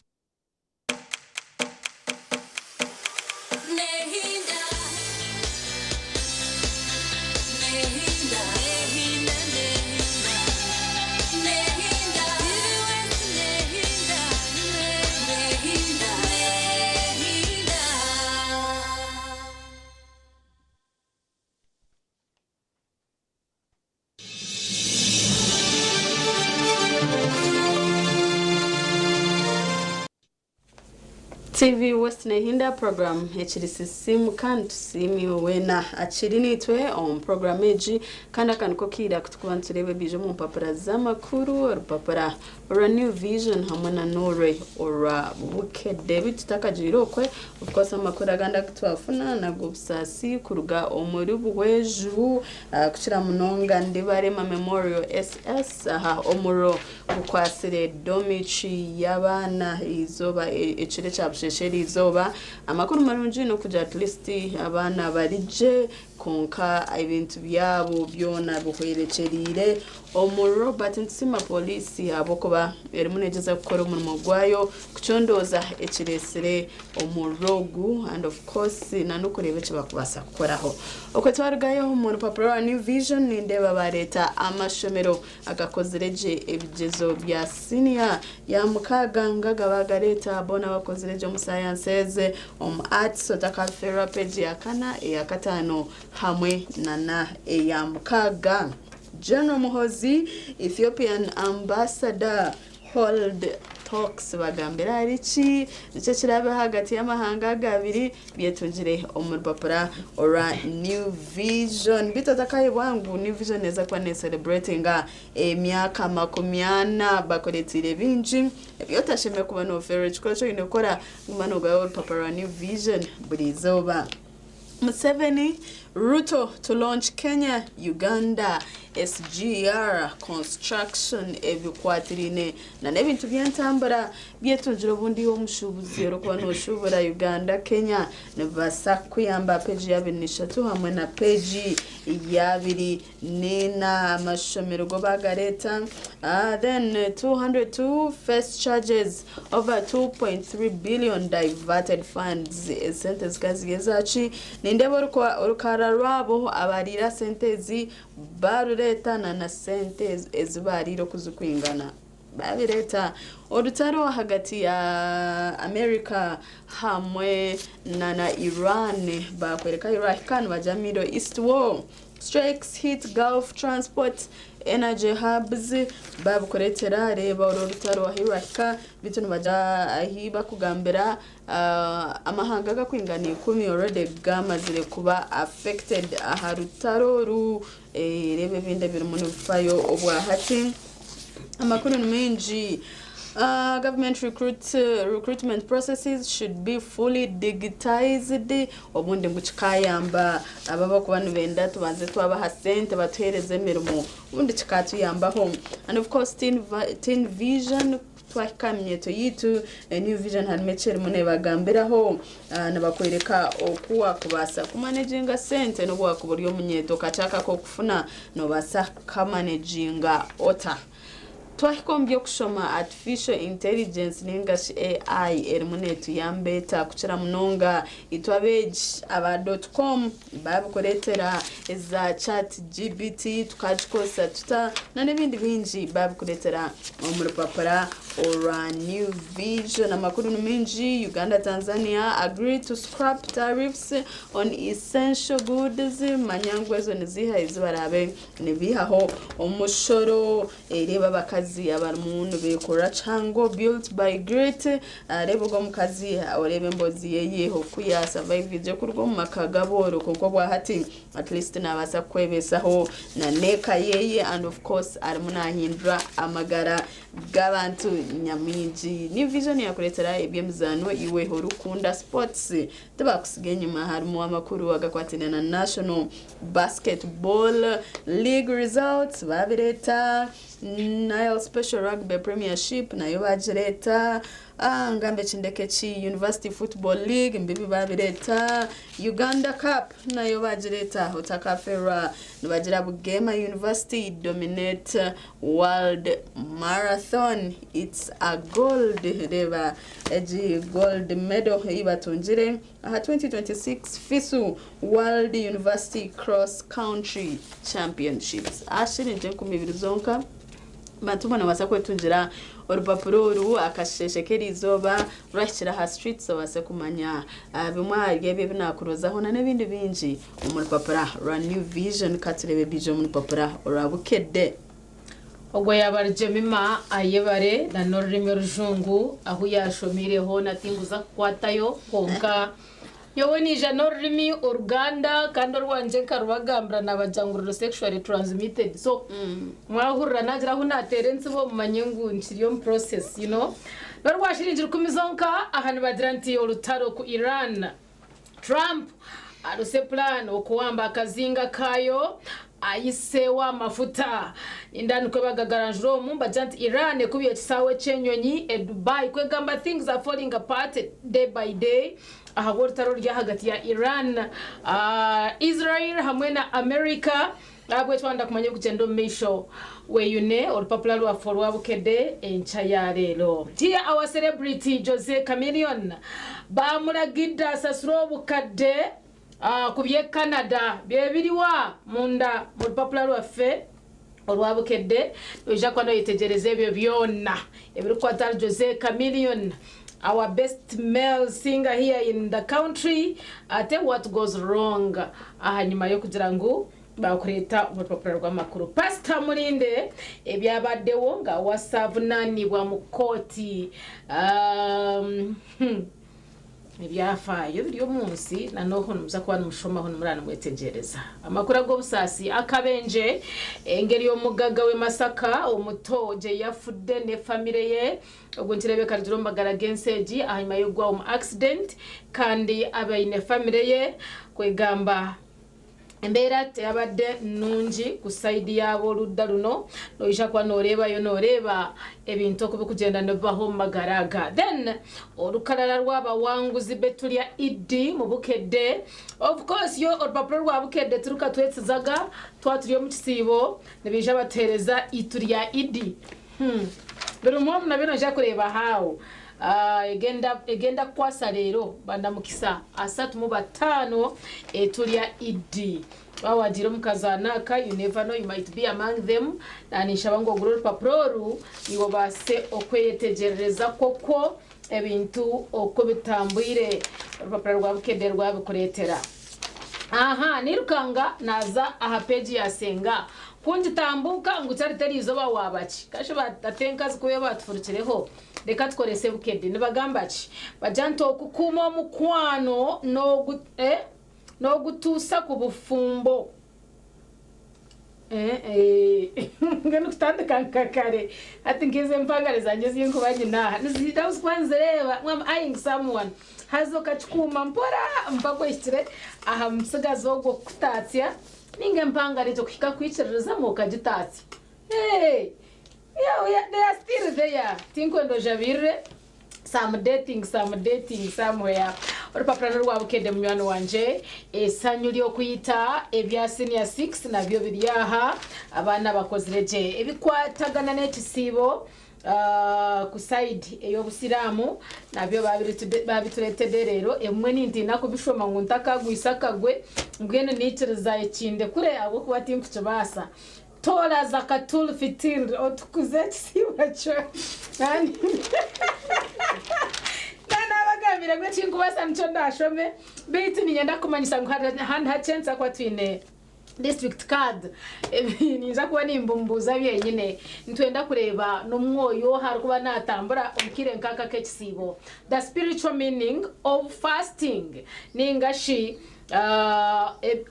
H: TV West Nehinda program ekiri sisimuka nitusiima iwe weena akiri naitwe omu program egi kandi aka niko kaire aku turikuba nitureeba ebiija omu mpapura z'amakuru orupapura orwa New Vision hamwe na n'orwe orwa Bukedde beitu tutakagiire okwe of course amakuru agandi agu twafuna n'ag'obusaasi kuruga omuri Buhweju kukira munonga Ndibarema Memorial SS aha omuriro gukwatsire dormitory y'abaana eizooba ekiro ekya busheesha eriizooba. Amakuru marungi n'okugira at least abaana bari gye kwonka ebintu byabo byona bihwerekyereire omuriro but nitusiima pooriisi ahabw'okuba erimu neegyezaho kukora omurimo gwayo kucondooza ekireetsire omuriro ogu and of course n'okureeba eki barikubaasa kukoraho. Okwe twarugayo omu rupapura rwa New Vision nindeeba baareeta amashomero agakozire gye ebigyezo bya siniya ya mukaaga ngaga baagareeta boona abakozire gye omu sciences, omu arts otakafeerwa peegi ya kana, eya kataano hamwe nana eya mukaaga. General Muhoozi, Ethiopian Ambassador hold talks bagambire ahari ki? Niki ekiraabeho ahagati y'amahanga aga abiri? Byetungire omu rupapura orwa New Vision. Beitu otakayebwa ngu New Vision neeza kuba neecelebratinga emyaka 40. Bakureeteire bingi ebi otashemereire kuba noofeerwa. Ekikuru eki oine kukora, guma noogayo orupapura rwa New Vision buri izooba. Museveni, Ruto to launch Kenya Uganda SGR construction ebikwatiraine na n'ebintu by'entambura byetungire obundi iwe omushuubuzi orikuba noshuubura Uganda Kenya nibibaasa kukuyamba peegi ya 23 hamwe na peegi ya 24 amashomero go bagareeta then 202 face charges over 2.3 billion diverted funds esente zikaba ziri ezaki nindeeba orukarara rwabo abariire aha sente ezi barureeta na sente ezi bariire oku zirikwingana babireeta orutaro ahagati ya America hamwe na Iran bakworeka ahu rwahika nibagira Middle East war Strikes hit Gulf transport energy hubs babikureetera reeba oru orutaro ahu rwahika beitu nibagira ahu bakugambira amahanga agarikwingana ikumi already gamazire kuba affected aha rutaro oru reeba ebindi ebirimu nibifayo obwahati. Amakuru ni maingi. Government recruit, recruitment processes should be fully digitized obundi ngu kikayamba abo abakuba nibenda tubanze twabaha sente batuhereze emirimo obundi kikatuyambaho and of course teen, teen vision twahika aha minyeeto yaitu new vision harimu eki erimu neebagambiraho nibakworeka oku waakubaasa kumanaginga sente n'obu waakuba ori omunyeeto okakyaka k'okufuna noobaasa kukamanaginga ota. Twahika omu by'okushoma, Artificial Intelligence ninga shi AI erimu neetuyamba eta kukira munonga itwe abeegi aba dot com baabikureetera eza chat GBT tukagikozesa tuta na n'ebindi bingi baabikureetera omu rupapura orwa New Vision. Amakuru ni maingi, Uganda Tanzania agree to scrap tariffs on essential goods manya ngu ezo niziiha ezi baraabe nibiihaho omushoro. Reeba abakazi abarimu nibekorera kihango built by great. Reeba ogwo omukazi oreeba emboozi yeye oku ya survivingire kuruga omu maka g'abooro kwonka obwahati at least nabaasa kukwebesaho na n'eka yeye and of course arimu nahindura amagara g'abantu nyamwingi. New Vision yakureetera eby'emizaano iwe orikukunda sports tibakusiga enyima harimu amakuru agakwataine na National Basketball League results babireeta. Nile Special Rugby Premiership nayo bagireeta, ngambe ekindeka eki University Football League mbibi babireeta, Uganda Cup nayo bagireeta otakafeerwa nibagira Bugema University dominate World Marathon it's a gold reeba egi gold medal ei batungire aha 2026 FISU World University Cross Country Championships aha shiringi 2000 zonka. Bantu boona nobaasa kwetungira orupapura oru akasheeshe k'eriizooba rwahikire aha streets obaase kumanya bimwe ahari ebyo ebi naakurozaho nana ebindi bingi omu rupapura rwa New Vision. Ka tureebe bingi omu rupapura orwa Bukedde.
I: Ogwo yaaba ari Jemima Ayebare na n'orurimi orujungu ahu yaashomiire hoona tinkuza kukwatayo kwonka nyowe naija n'orurimi oruganda kandi orwangye nkarubagambira naabagira ngu ruri sexually transmitted so mwahurira naagira ahu naateera entsibo mumanye ngu nkiri omu process you know. N'orwa shiringi rukumi zonka aha nibagira nti orutaro ku Iran Trump aruse plan okuwamba akazinga kaayo ayiseewo amafuta. Ninda nikwo bagagaranjura omu mbagira nti Iran ekubye ekisaawe ky'enyonyi e Dubai kwegamba things are falling apart day by day ahabw'orutaro oruri ahagati ya Iran, Israel hamwe na America. Ahabw'ekyo wayenda kumanya ebirikugyenda omu maisho, weyune orupapura rwaffe orwa Bukedde enkya ya leero. Here our celebrity Jose Chameleone baamuragidde asasure obukadde ku by'e Canada. Byebiriwa munda mu rupapura rwaffe orwa Bukedde. Noija kuba noyetegyereza ebyo byona ebirikukwata ahari Jose Chameleone, our best male singer here in the country. Ate what goes wrong ahanyima y'okugira ngu Baakureeta omu rupapura rw'amakuru. Pasita Mulinde ebyabaddewo nga awasa avunaanibwa mu kkooti. Ebyafaayo biri omu nsi na n'ohu nimuza kuba nimushomaho nimuraba nimwetegyereza. Amakuru ag'obusaasi, akabenje, engeri omugaga w'e Masaka omuto gye yafudde ne famire ye. Ogu nikireebeka arugire omu magara g'ensi egi ahanyima y'okugwa omu accident kandi abe aine famire ye kwegamba Embeera teyabadde nungi ku sayidi y'ab'oludda luno, noija kuba noreebayo noreeba ebintu oku bikugyenda nibibaho omu magara aga. Then orukarara rw'abawanguzi b'etu rya Iddi mu Bukedde, of course yo orupapura rwa Bukedde tirukatwetsizaga twaba turi omu kisiibo nibaija batuheereza eitu rya Iddi. Hmm. Birimu omu nabyo noija kureeba how egenda egenda kukwasa reero bandamukisa 35 etulya Iddi. Waaba wagiire omu kazaano aka you never know you might be among them. Naninshaba ngu ogure orupapura oru iwe obaase okweyetegyerereza kwokwo ebintu oku bitambwire. Orupapura rwa Bukedde rwabikureetera. Aha nirukanga naaza aha peegi ya Senga. Ku ngitambuuka ngu Charity eriizooba waaba ki? Kashi ate enkazi ku baatufurukireho reka tukorese Bukedde. Nibagamba ki? Bagira nti okukuuma omukwano n'ogu eh n'ogutuusa ku bufumbo. Mbwenu kutandika nka kare hati nk'ezi empangare zangye ezi nkuba nyine aha niziija kuba nizireeba ngu am eyeing someone haza okakikuuma mpora mpaka ohikire aha mutsigazi ogwo kukutaatsya ninga empangare egyo kuhika kukwikiririzamu okagitaatsya. Hey! They are still there tinkwenda ojabirire Some dating some dating somewhere Orupapura n'orwa Bukedde munywani wangye Esanyu ry'okuyita ebya senior six nabyo biri aha Abaana bakozire gye ebikwatagana n'ekisiibo ku side ey'obusiraamu nabyo babituretede reero ebimwe nintiina kubishoma ngu ntakagwisa akagwe mbwenu naikiriza ekindekure ahabw'okuba tinkukibaasa. Toora Zakatul Fitir otukuze ekisiibo kyo. Naabagambira ngu ekinkubaasa nikyo ndaashome, beitu niinyenda kukumanyisa ngu handi hakye nituza kuba twine district card. Ebi ninza kuba nimbumbuuza byenyine. Nitwenda kureeba n'omwoyo oha arikuba naatambura omu kaire nk'aka ak'ekisiibo. The spiritual meaning of fasting ninga shi.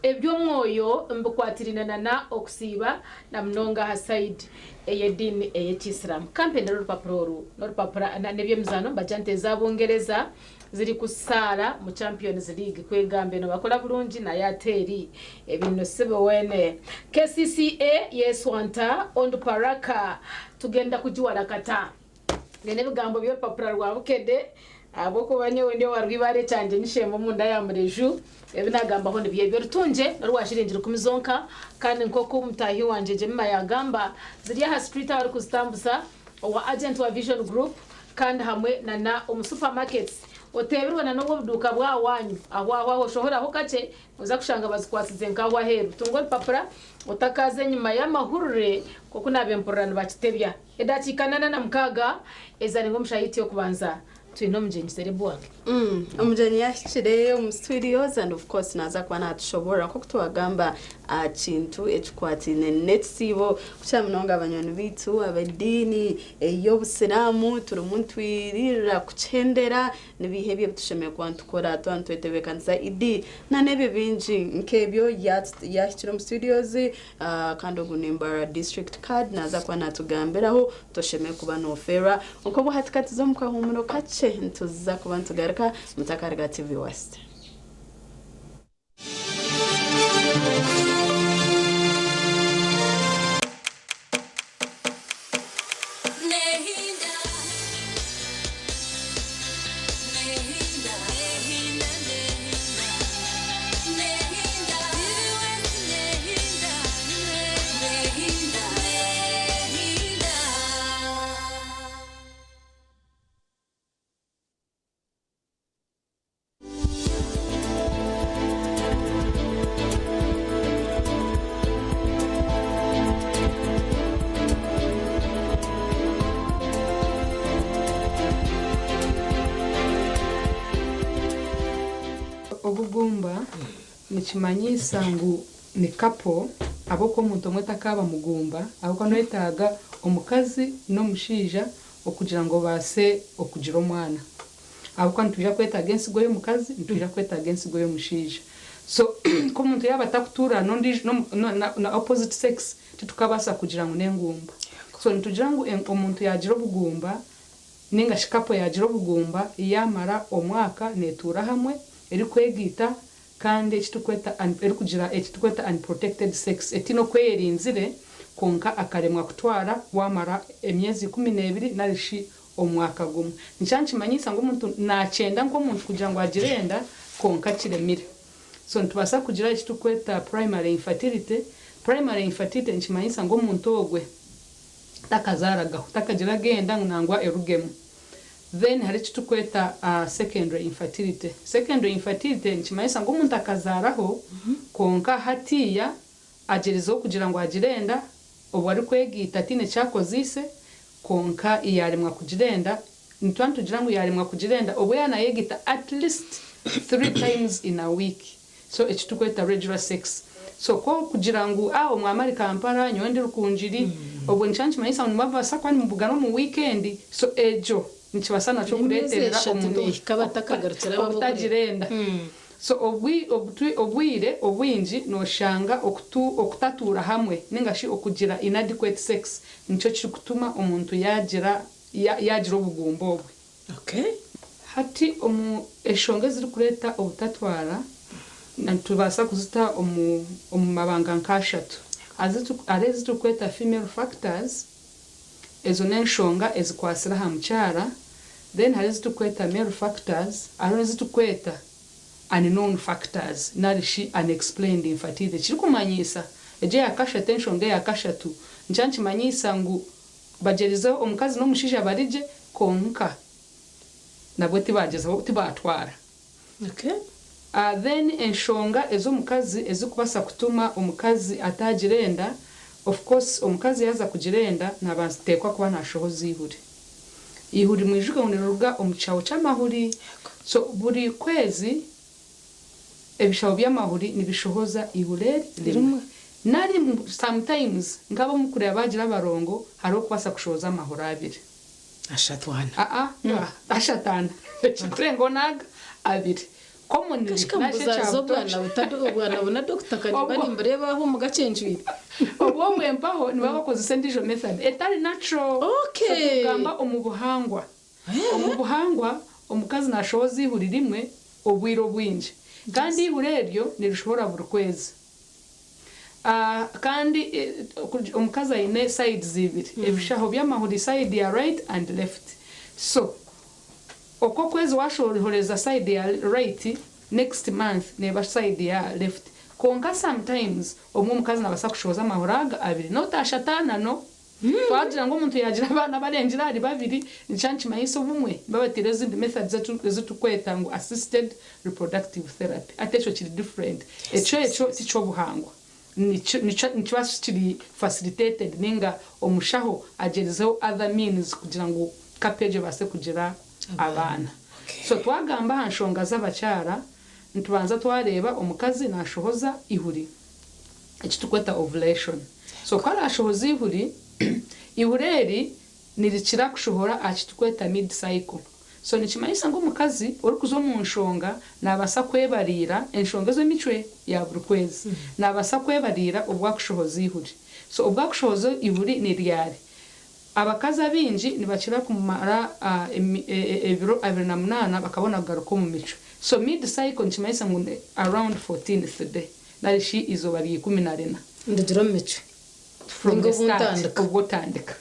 I: Eby'omwoyo mbikwatiraine na na okusiiba na munonga aha side ey'ediini ey'ekisiramu. Kampendere orupapura oru n'orupapura na n'eby'emizaano nibagira nti eza Bungereza ziri kusaara mu Champions League kwegamba eno bakora burungi naye ate eri ebintu si biwene. KCCA yeswanta Onduparaka tugenda kugiwarakata. Ebyo n'ebigambo by'orupapura rwa Bukedde ahabw'okuba nyowe ndi owa Rwibaare kyangye nyishemba omunda ya Mureju. Ebi naagambaho nibyo ebyo. Rutungye n'orwa shiringi rukumi zonka kandi nk'oku mutaahi wangye Jemima yaagamba, ziri aha street ahu arikuzitambuza owa agent wa Vision Group kandi hamwe na na omu supermarkets oteebirwe na n'obu obuduuka bwa waanyu aho aho aho oshohoraho kakye Noza kushanga bazikwatsize nk'aho aheeru. Tunga orupapura otakaaza enyima y'amahurire nk'oku naabe mpurira nibakitebya. Edakiika 46 ezarenga omu shaaha yaitu y'okubanza, twine omugyenyi Serebu wange.
H: Omugyenyi yahikire omu studios and of course naaza kuba natushoboorora nk'oku twagamba aha kintu ekikwataine n'ekisiibo kukira munonga banywani baitu ab'ediini ey'obusiraamu turimu nitwiririra kukihendera. Nibiiha ebyo ebi tushemereire kuba nitukora twaba nitwetebeekanisa Idi na n'ebyo bingi nk'ebyo. Yaahikire omu studios kandi ogu ni Mbarara District Card naaza kuba naatugambiraho toshemereire kuba noofeerwa. Nk'obu hati ka tuze omu kahuumuro kakye nituza kuba nitugaruka mutakaruga TV West.
O: Obugumba nikimanyiisa ngu ni couple ahabw'okuba omuntu omwe takaaba mugumba ahabw'okuba noyetaaga omukazi n'omushaija okugira ngu obaase okugira omwana. Ahabw'okuba nitwija kwetaaga ensigo y'omukazi, nitwija kwetaaga ensigo y'omushaija. So nk'omuntu yaaba atakutuura n'ondiijo na opposite sex, titukabaasa kugira ngu n'engumba. So nitugira ngu omuntu yaagira obugumba nainga shi couple yaagira obugumba, yaamara omwaka neetuura hamwe erikwegaita kandi eki turikweta erikugira eki turikweta unprotected sex etaine oku eyerinzire kwonka akaremwa kutwara waamara emyezi 12 nari shi omwaka gumwe. Nikyo nikimanyisa ngu omuntu nakyenda nk'omuntu kugira ngu agire enda kwonka kiremire. So nitubaasa kugira eki turikweta primary infertility. Primary infertility nikimanyisa ngu omuntu ogwe takazaaragaho, takagiraga enda ngu nangwa erugemu. Then hariho eki turikweta secondary infertility. Secondary infertility nikimanyisa ngu omuntu akazaaraho kwonka hatiiya agyerizeho kugira ngu agire enda obwo arikwegaita ataine eki akozeise kwonka yaaremwa kugira enda, nituba nitugira ngu yaaremwa kugira enda obwo yaaba naayegaita at least three times in a week so eki turikweta regular sex. So ku orikugira ngu ah omwami ari Kampala nyowe ndi Rukungiri, obwo nikiba nikimanyisa ngu nimubaasa kuba nimubugana omu weekend so egyo nikibaasa nakyo
I: N'emyezi
O: kureeterera
I: eshatu
O: omuntu
I: neehika batakagarukire abo
O: obutagira enda. So obwire obwingi noshanga okutatuura hamwe ninga shi okugira inadequate sex nikyo kirikutuma omuntu yagira yagira obugumba obwe. Hati omu enshonga ezirikureeta obutatwara nitubaasa kuzita omu mabanga nk'ashatu. Hariho ezi turikweta female factors, ezo n'enshonga ezikwatsire aha mukyara, then hariho ezi turikweta male factors, hariho n'ezi turikweta unknown factors nari shi unexplained infertility ekirikumanyisa egyo eya kashatu enshonga eya kashatu nikyo nikimanyisa ngu bagyerizeho omukazi n'omushaija bari gye kwonka nabwo tibagyezaho tibatwara. Then enshonga ez'omukazi ezikubasa kutuma omukazi atagira enda, of course omukazi yaza kugira enda nabatekwa kuba nashohoza eihuri. Eihuri mwijuke ngu niriruga omu kishaho ky'amahuri. So buri kwezi ebishaho by'amahuri nibishohoza eihuri eri rimwe. Nari sometimes nk'abamukureba bagira abarongo hariho okubaasa kushohoza amahuri abiri.
P: Ashatu ana.
O: Aa, ashatu ana. Ekirikurengaho n'aga abiri. Commonly,
I: Kashika
O: nakyo
I: mbuzaariza
O: kya
I: obwana
O: butoosha.
I: obwana buna dokita kanimba nimbureeba aho omugacencwire.
O: Obwomwe mpaho niba bakozesa endiijo method etari natural.
I: Okay.
O: So tugamba omu buhangwa. Omu buhangwa omukazi nashohoza ihuri rimwe obwire obwingi. Kandi ihuri eryo nirishohora buri kwezi. Kandi omukazi aine sides ibiri. Ebishaho by'amahuri, side ya right and left. So okwo kwezi washohoreza side ya right, next month neba side ya left. Konka sometimes omwe omukazi nabasa kushohoza amahuri aga abiri notashatana no. Twagira ngu omuntu yagira abaana barengire ahari babiri, nikyo nikimanyisa obumwe babatire ezindi methods ezitukweta ngu assisted reproductive therapy. Ate ekyo kiri different. Ekyo tikyobuhangwa. Nikiba kiri facilitated ninga omushaho agyerizeho other means kugira ngu couple egyo ebaase kugira abaana. So twagamba aha nshonga z'abakyara, nitubanza twareeba omukazi nashohoza ihuri, ekitukweta ovulation. So ku arashohoza ihuri, ihuri eri nirikira kushohora aha kitukweta mid cycle. So nikimanyisa ngu omukazi orikuza omu nshonga nabaasa kwebariira enshonga ez'emicwe ya buri kwezi, nabaasa kwebariira obwakushohoza ihuri. So obwakushohoza ihuri ni ryari? Abakazi abingi nibakira kumara ebiro 28 bakabona kugaruka omu micwe. So mid cycle nikimanyisa ngu ni around 14th day, narishi izooba rya 14.
I: Ndigira omu micwe.
O: From
I: Ninga
O: the start,
I: obuntandika.
O: Obwo otandika.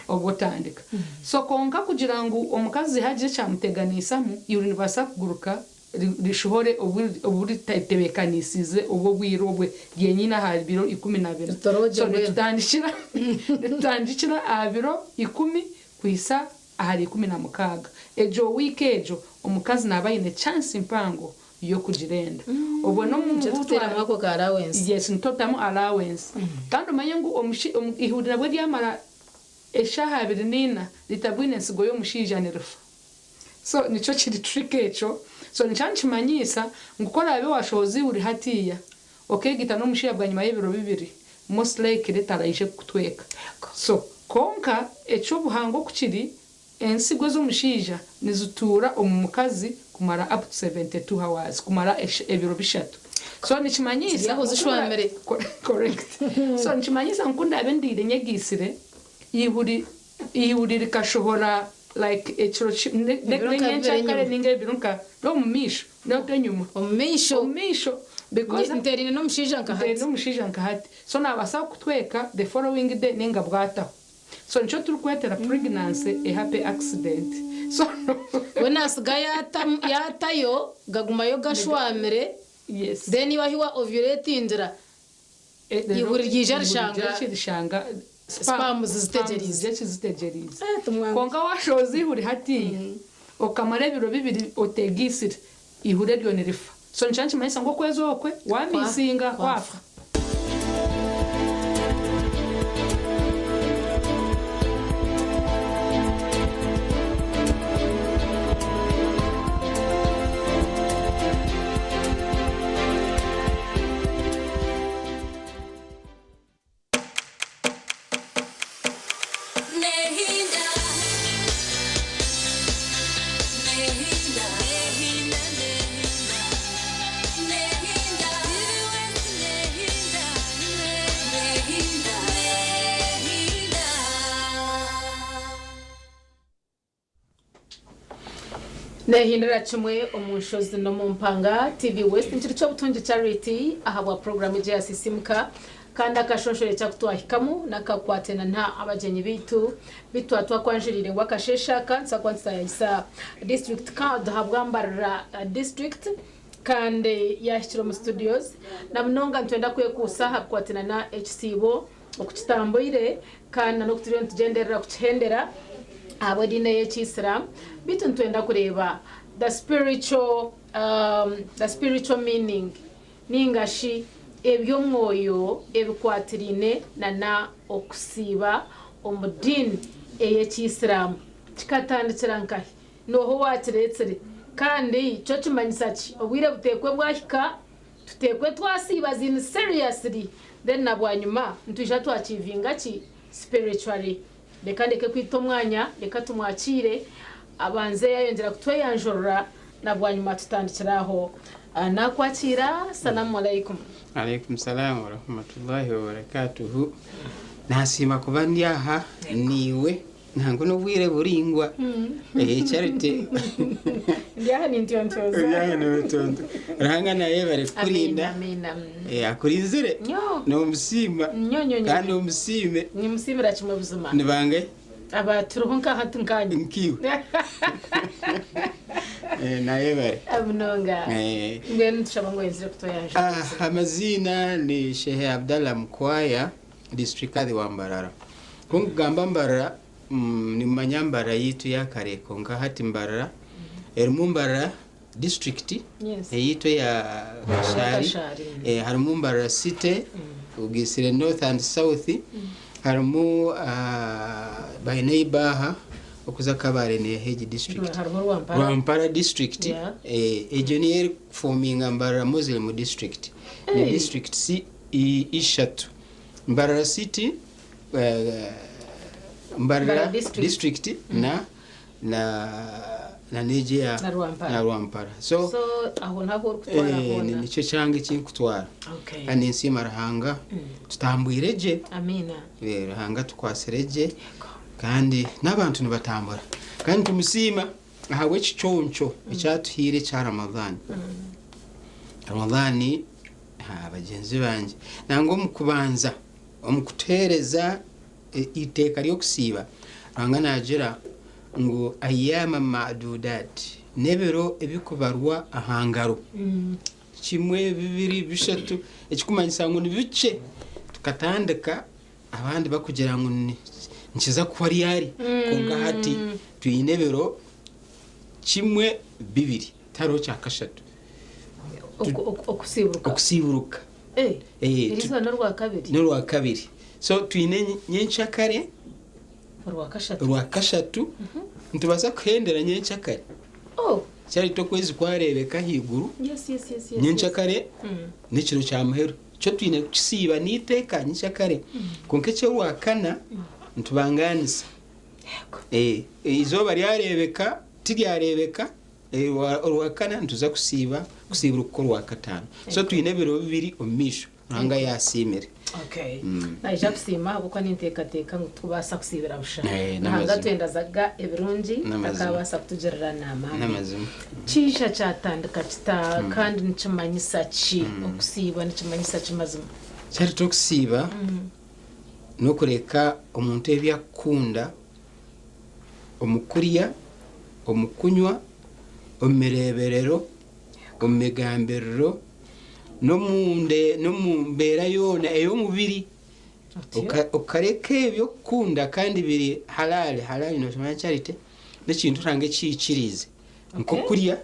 O: Obwo otandika. So konka kugira ngu omukazi hagire ekyamuteganisamu, ihuri nibaasa kuguruka rishohore oburitebeekanisize obwo bwire obwe ryenyine aha biro 14.
I: Ritoroge
O: So
I: mbwenu.
O: nitutandikira aha biro 10 kuhisa ahari 16. Egyo wiiki egyo omukazi naaba aine chance mpango y'okugira enda. Obwo
I: Nikyo tuteeramu ako ka allowance.
O: Yes, nitutamu allowance. Kandi omanye ngu ihuri nabwo ryamara eshaaha 24 ritabwine ensigo y'omushaija nirifa. So nikyo kiri trick ekyo. So nikyo nikimanyisa ngu ku oraabe washohoza ihuri hatiiya, okeegita n'omushaija bwanyima y'ebiro 2, most likely taraije kukutweka. So konka eky'obuhangwa oku kiri, ensigo ez'omushaija nizituura omu mukazi kumara up to 72 hours, kumara ebiro 3. So nikimanyisa
I: Ziri aho zishwamire.
O: Correct. So nikimanyisa ngu ku ndaabe ndiire nyegiisire, ihuri rikashohora like ekiro
I: Ebiro nka
O: nenyenkya
I: bibiri
O: kare
I: enyima.
O: Ninga ebiro nka omu maisho, not enyuma.
I: Omu maisho.
O: Omu maisho. Because
I: Nterine n'omushaija nka hati.
O: Nterine n'omushaija nka hati. So nabaasa kutweka the following day ninga bwataho. So nikyo turikwetera pregnancy a happy accident. So
I: we nasiga yatayo gagumayo gashwamire.
O: Yes.
I: Then iwe ahi wa ovulatingira, ihuri ryija rishanga
O: rishanga
I: sperms zitegereze.
O: Zitegereze. Konka washoza ihuri hatiya, okamara ebiro 2 otegisire, ihuri eryo nirifa. So nikyo nikimanyisa ngu okwezi okwe wamisinga kwafa.
P: Nehinda. Nehinda. Nehinda, Nehinda. Nehinda. Nehinda. Nehinda.
I: Nehindira kimwe omu nshozi n'omu mpanga. TV West nkiri ky'obutungi Charity ahabwa programu egi yasisimuka kandi akashonshore kyakutwahikamu nakakwatena nta abagyenyi bitu bitwa twakwanjirire ngu akashesha kansa kwansayisa district card habwambarira district kandi yahikire omu studios na munonga nitwenda kwekuusa hakukwatana na ekisiibo okukitambuire kandi n'okuturiyo nitugyenderera kukihendera ahabw'ediini ey'ekiyisiramu. Bitu nitwenda kureeba the spiritual meaning ningashi eby'omwoyo ebikwatiriine na okusiiba omu diini ey'ekiyisiramu. Kikatandikira nkahi? Nooho wakireetsire? Kandi kyo kimanyisa ki obwire buteekwe bwahika tuteekwe twasiiba zini seriously? Then na bwanyuma nitwija twakivinga ki spiritually. Reka ndeke kwita omwanya, reka tumwakiire abanze yayongera kutweyanjurira. Na bwanyima tutandikire aho. Naakwakiira, Salamu Alaikum.
Q: Alaikum salaam warahmatullahi wabarakatuhu. Nasiima kuba ndi aha niiwe nangwa n'obwire buraingwa. Eh, Charity.
I: Ndi aha nintyontyooza.
Q: Ori aha notonto. Ruhanga nayebare kukurinda.
I: Amiina.
Q: Eh, akurinzire.
I: Nyo.
Q: Nomusiima.
I: Nyo nyo nyo.
Q: Kandi omusiime.
I: Nimusiimira kimwe buzima.
Q: Ni bangahi?
I: Aba turiho nka hati nkanye.
Q: Nkiwe. Eh, nayebare.
I: Munonga.
Q: Eh.
I: Mbwenu nitushaba ngu oyenzire kutoyanja.
Q: Ah, amaziina ni Shehe Abdallah Mukwaya, district Kadhi wa Mbarara. Kunkugamba Mbarara, nimumanya Mbarara yitu ya kare konka hati Mbarara erimu Mbarara district eyitu eya Kashari,
I: Kashari.
Q: eh, harimu Mbarara city ugisire north and south harimu by neighbor aha okuza Kabale ne Hegi district
I: Hariho Rwampara.
Q: Rwampara district eh, egyo niyo erikufominga Mbarara Muslim district ni
I: Hey.
Q: district si ishatu Mbarara city eh,
I: Mbarara
Q: Mbarara
I: district.
Q: district na na na n'egyo eya
I: Na Rwampara.
Q: na Rwampara so,
I: So aho naho orikutwara
Q: eh,
I: hoona.
Q: nikyo kyange ekinkutwara
I: Okay.
Q: kandi ninsiima Ruhanga tutambwire gye
I: Amiina.
Q: Eh, Ruhanga tukwasire gye kandi n'abantu nibatambura kandi tumusiima ahabw'ekiconco ekyatuhaire ekya Ramadhan. Ramadhan ha, bagyenzi bangye nangwa omu kubanza omu kutuheereza eiteeka ry'okusiiba Ruhanga naagira ngu ayama madudat n'ebiro ebikubarwa aha ngaro kimwe bibiri bishatu ekikumanyisa ngu ni bikye tukatandika abandi bakugira ngu nikiza kuhwa ryari kwonka hati twine ebiro kimwe bibiri tihariho kya kashatu
I: Okusiiburuka.
Q: Okusiiburuka.
I: Eh.
Q: Eh,
I: Eriizooba n'orwakabiri.
Q: N'orwakabiri so twine nyenkyakare
I: Orwakashatu.
Q: Orwakashatu nitubaasa kuhendera nyenkyakare
I: Oh.
Q: kyarita okwezi kwareebeka ahaiguru
I: Yes.
Q: Nyenkyakare n'ekiro kya muheru kyo twine kukisiiba n'eiteeka nyenkyakare kwonka eky'orwakana nitubangaanisa Eh, eizooba ryareebeka tiryareebeka eh, orwakana nituza kusiiba kusiiburuka orwakataano so twine ebiro bibiri omu maisho Ruhanga yasiimire.
I: Okay. Naija kusiima ahabw'okuba ninteekateeka ngu tikubaasa kusiibira busha.
Q: Eh,
I: Ruhanga
Q: n'amazima.
I: atwendazaga ebirungi
Q: N'amazima.
I: akabaasa kutugirira n'amaani.
Q: N'amazima.
I: Kiija kyatandika kita kandi nikimanyisa ki okusiiba nikimanyisa ki mazima?
Q: Kyarita okusiiba n'okureka omuntu ebi akukunda omu kurya omu kunywa omu mireeberero omu migambiriro n'omu mbeera yoona ey'omubiri okareka ebyokukunda kandi biri halali halali noshomanya Charity n'ekintu Ruhanga ekihikiriize nk'okurya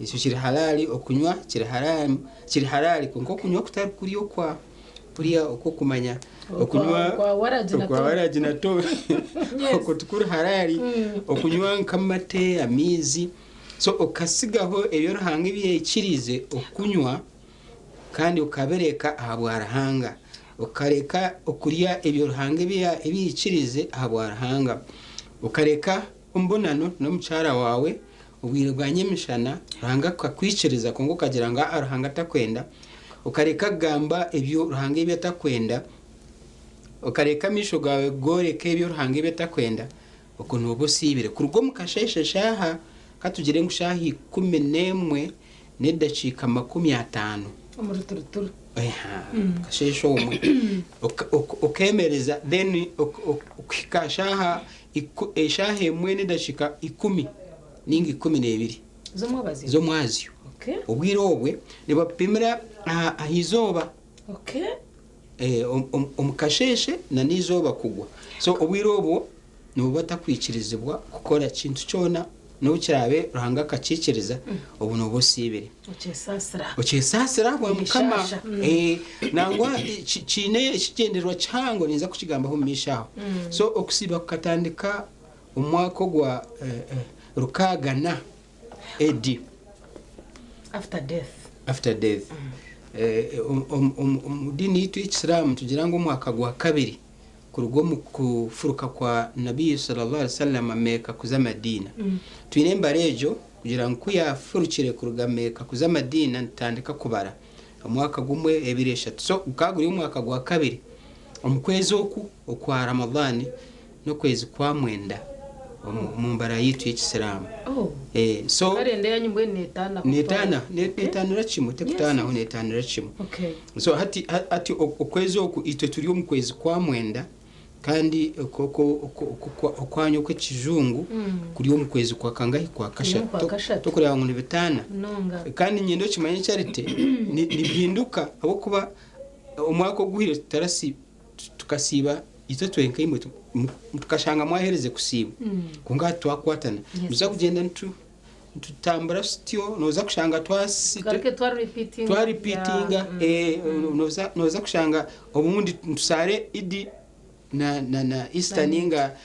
Q: ekyo kiri halali okunywa kiri halali kiri halali kwonka okunywa kutari kurya okwa kurya okw'okumanya okunywa
I: Okwa waragi na
Q: okwa
I: to.
Q: waragi na to okwo tikuri halali okunywa nk'amate amaizi so okasigaho ebyo Ruhanga ebi yaikiriize okunywa kandi okabireka ahabwa Ruhanga okareka okurya ebyo Ruhanga ebi yaikiriize ahabwa Ruhanga okareka ombonano n'omukyara waawe obwire bwa nyemishana Ruhanga akakwikiriza kwonka okagira ngu aa Ruhanga atakwenda okareka kugamba ebyo Ruhanga ebi atakwenda okareka amaisho gaawe goreka ebyo Ruhanga ebi atakwenda okwo nooba osiibire kuruga omu kasheeshe shaaha katugire ngu shaaha 11 n'edakiika 50
I: Omu ruturuturu.
Q: Eha, kasheeshe omwe okemereza then okuhika shaaha eshaaha 1 n'edakiika 10 ninga 12
I: Z'omwabazyo.
Q: Z'omwazyo. Obwire obwe nibapimira aha izooba Eh, omu kasheeshe na n'izooba kugwa so obwire obwo nibuba takwikirizibwa kukora kintu kyona n'obu kiraabe Ruhanga akakiikiriza obu nooba osiibire
I: Okyesaasira.
Q: Okyesaasira bwa mukama.
I: Ebishasha.
Q: Eh, nangwa kiine ekigyendererwa kihango ninza kukigambaho omu maisho aho. So okusiiba kukatandika omwaka ogwa 60 AD.
I: After death.
Q: After death. Eh, omu diini yitu y'ekisiraamu tugira ngu omwaka gwa kabiri kuruga omu kufuruka kwa nabiyi sallallahu alaihi wasallam Meeka kuza Madiina. Twine embara egyo. Kugira ngu ku yaafurukire kuruga Meeka kuza Madiina nitutandika kubara omwaka gumwe, ebiri, eshatu. So gukaba guri omwaka gwa kabiri omu kwezi oku okwa Ramadhan n'okwezi kwa mwenda omu mbara yaitu y'ekisiraamu.
I: Oh.
Q: Eh, so
I: Karenda yanyu mbwenu neetaana
Q: neetaana neetaanira kimwe tekutaanaho neetaanira kimwe.
I: Okay.
Q: So hati hati okwezi oku itwe turi omu kwezi kwa mwenda Kandi okwanyu okw'ekijungu kuri omu kwezi kwa kangahi? Kwa kashatu. Tokureeba ngu nibitaana? Kandi niinyenda okimanye Charity, nibihinduka ahabw'okuba omwaka oguhweire tukasiiba itwe twenka imwe tukashanga mwaherize kusiiba kwonka hati twakwatana. Nituza kugyenda nitutambura tutyo nooza kushanga twaripiitinga, nooza kushanga obundi nitusaara Idi na na na Easter ninga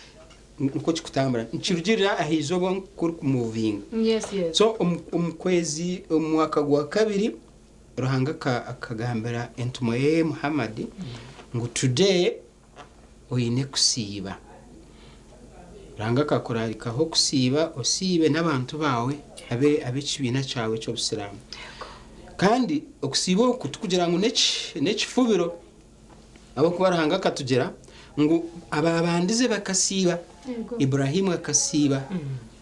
Q: nikwo kikutambura nikirugirira aha izooba oku orikumuvinga.
I: Yes, yes.
Q: So omu omu kwezi omu mwaka gwa kabiri Ruhanga aka akagambira entumwa ye Muhammad ngu today oine kusiiba. Ruhanga akakurarikaho kusiiba osiibe n'abantu baawe abe ab'ekibiina kyawe ky'obusiraamu. Kandi okusiiba oku tikugira ngu n'eki n'ekifubiro Ahabw'okuba Ruhanga akatugira ngu abaabandize bakasiiba, Iburahimu akasiiba,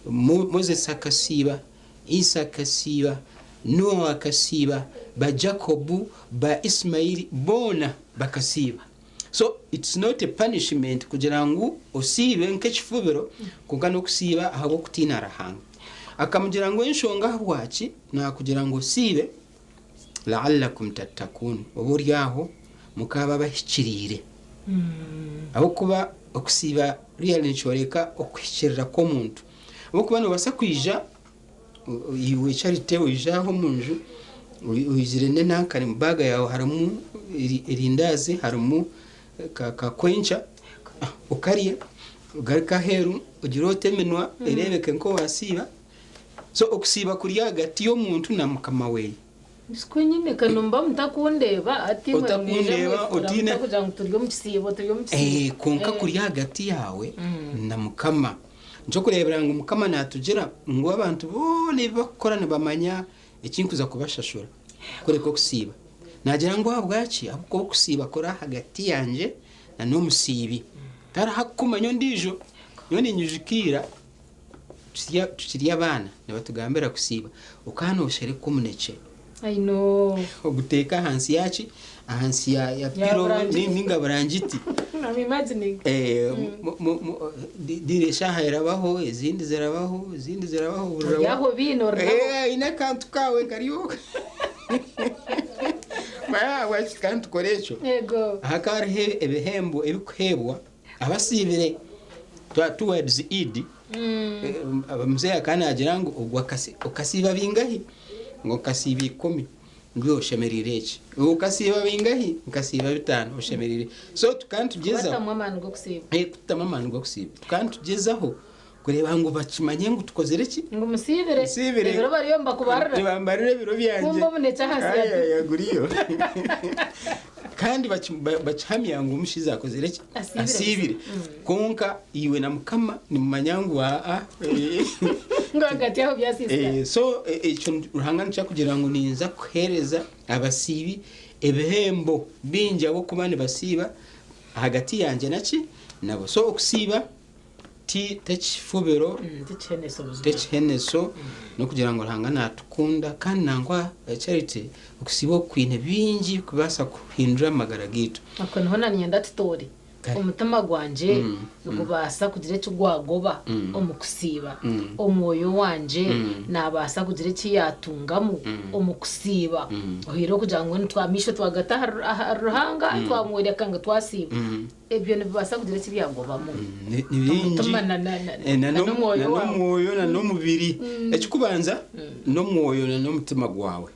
Q: Moses akasiiba, Isa akasiiba, Noa akasiiba, ba Jacob, ba Ismaili boona bakasiiba. So it's not a punishment kugira ngu osiibe nk'ekifubiro kwonka n'okusiiba ahabw'okutiina Ruhanga. Akamugira ngu enshonga ahabwaki naakugira ngu osiibe, La'allakum tattakuun, oba ori aho mukaaba abahikiriire. Ahabw'okuba okusiiba really nikyoreka okuhikirira kw'omuntu. Ahabw'okuba noobaasa kwija iwe Charity oije aha omu nju oizire n'enankani mu baaga yaawe harimu erindaazi harimu ka kwenkya okarya ogaruke aheeru ogire oti eminwa ereebeke nk'owaasiiba. So okusiiba kuri ahagati y'omuntu na mukama weye.
I: Siko nyine ka nimuba mutakundeeba hati imwe nimwija
Q: Otakundeeba,
I: mwefura
Q: otiine-
I: mutakugira ngu turi omu kisiibo turi omu kisiibo.
Q: Eh, kwonka kuri ahagati yaawe na mukama. Nikyo kureebera ngu mukama naatugira ngu abantu boona ebi bakukora nibamanya ekinkuza kubashashura kureka okusiiba. Naagira ngu ahabwaki? Ahabw'okuba okusiiba kuri ahagati yangye na n'omusiibi. Tariho akukumanya ondiijo. Nyowe ninyijuka ira Tukiri abaana nibatugambira kusiiba okaba noshereka omunekye
I: I know.
Q: oguteeka ahansi yaki ahansi ya, ya piro ninga burangiti.
I: I'm imagining.
Q: Eh, diire eshaaha erabaho ezindi zirabaho ezindi zirabaho
I: Ori aho biine ori nabo.
Q: Eh, aine akantu kaawe kariho kandi tukore ekyo.
I: Yego.
Q: Hakaba hariho ebihembo ebikuheebwa abasiibire towards Eid. Muzeeyi akaba naagira ngu ogwo okasiiba bingahi? Ngu nkasiiba ikumi. Ngu oshemereire eki. Okasiiba bingahi? Nkasiiba bitaano. Oshemereire. So tukaba nitugyezaho.
I: Kubatamu amaani g'okusiiba.
Q: Kututamu amaani g'okusiiba. Tukaba nitugyezaho kureeba ngu bakimanye ngu tukozire ki?
I: Ngu musiibire.
Q: Musiibire.
I: Ebiro bariyo nibakubarira.
Q: Nibambarira ebiro byangye.
I: Kumbe omunekye ahansi ya
Q: Ai, ai, guriyo. Kandi bakihamya ngu omushaija akozire ki?
I: Asiibire.
Q: Asiibire. Kwonka iwe na Mukama nimumanya ngu aa.
I: Ngu ahagati aho byasiisikara.
Q: So ekyo Ruhanga nikyo arikugira ngu ninza kuheereza abasiibi ebihembo bingi ahabw'okuba nibasiiba ahagati yangye naki? Nabo. So okusiiba ti tekifubiro, tekiheneso, n'okugira ngu Ruhanga natukunda kandi nangwa Charity okusiiba oku kwine bingi kubaasa kuhindura amagara gaitu.
I: Okwo niho na niinyenda tutoore.
Q: Kare.
I: Omutima gwangye nigubaasa kugira eki gwagoba omu kusiiba. Omwoyo wangye naabaasa kugira eki yaatungamu omu kusiiba. Ohiire okugira ngu mbwenu amaisho twagata ahari Ruhanga twamworeka ngu twasiiba. Ebyo nibibaasa kugira eki byagobamu
Q: Ni bingi.
I: Omutima
Q: Na
I: n'omwoyo waawe.
Q: n'omwoyo na n'omubiri. Ekikubanza n'omwoyo na n'omutima gwawe.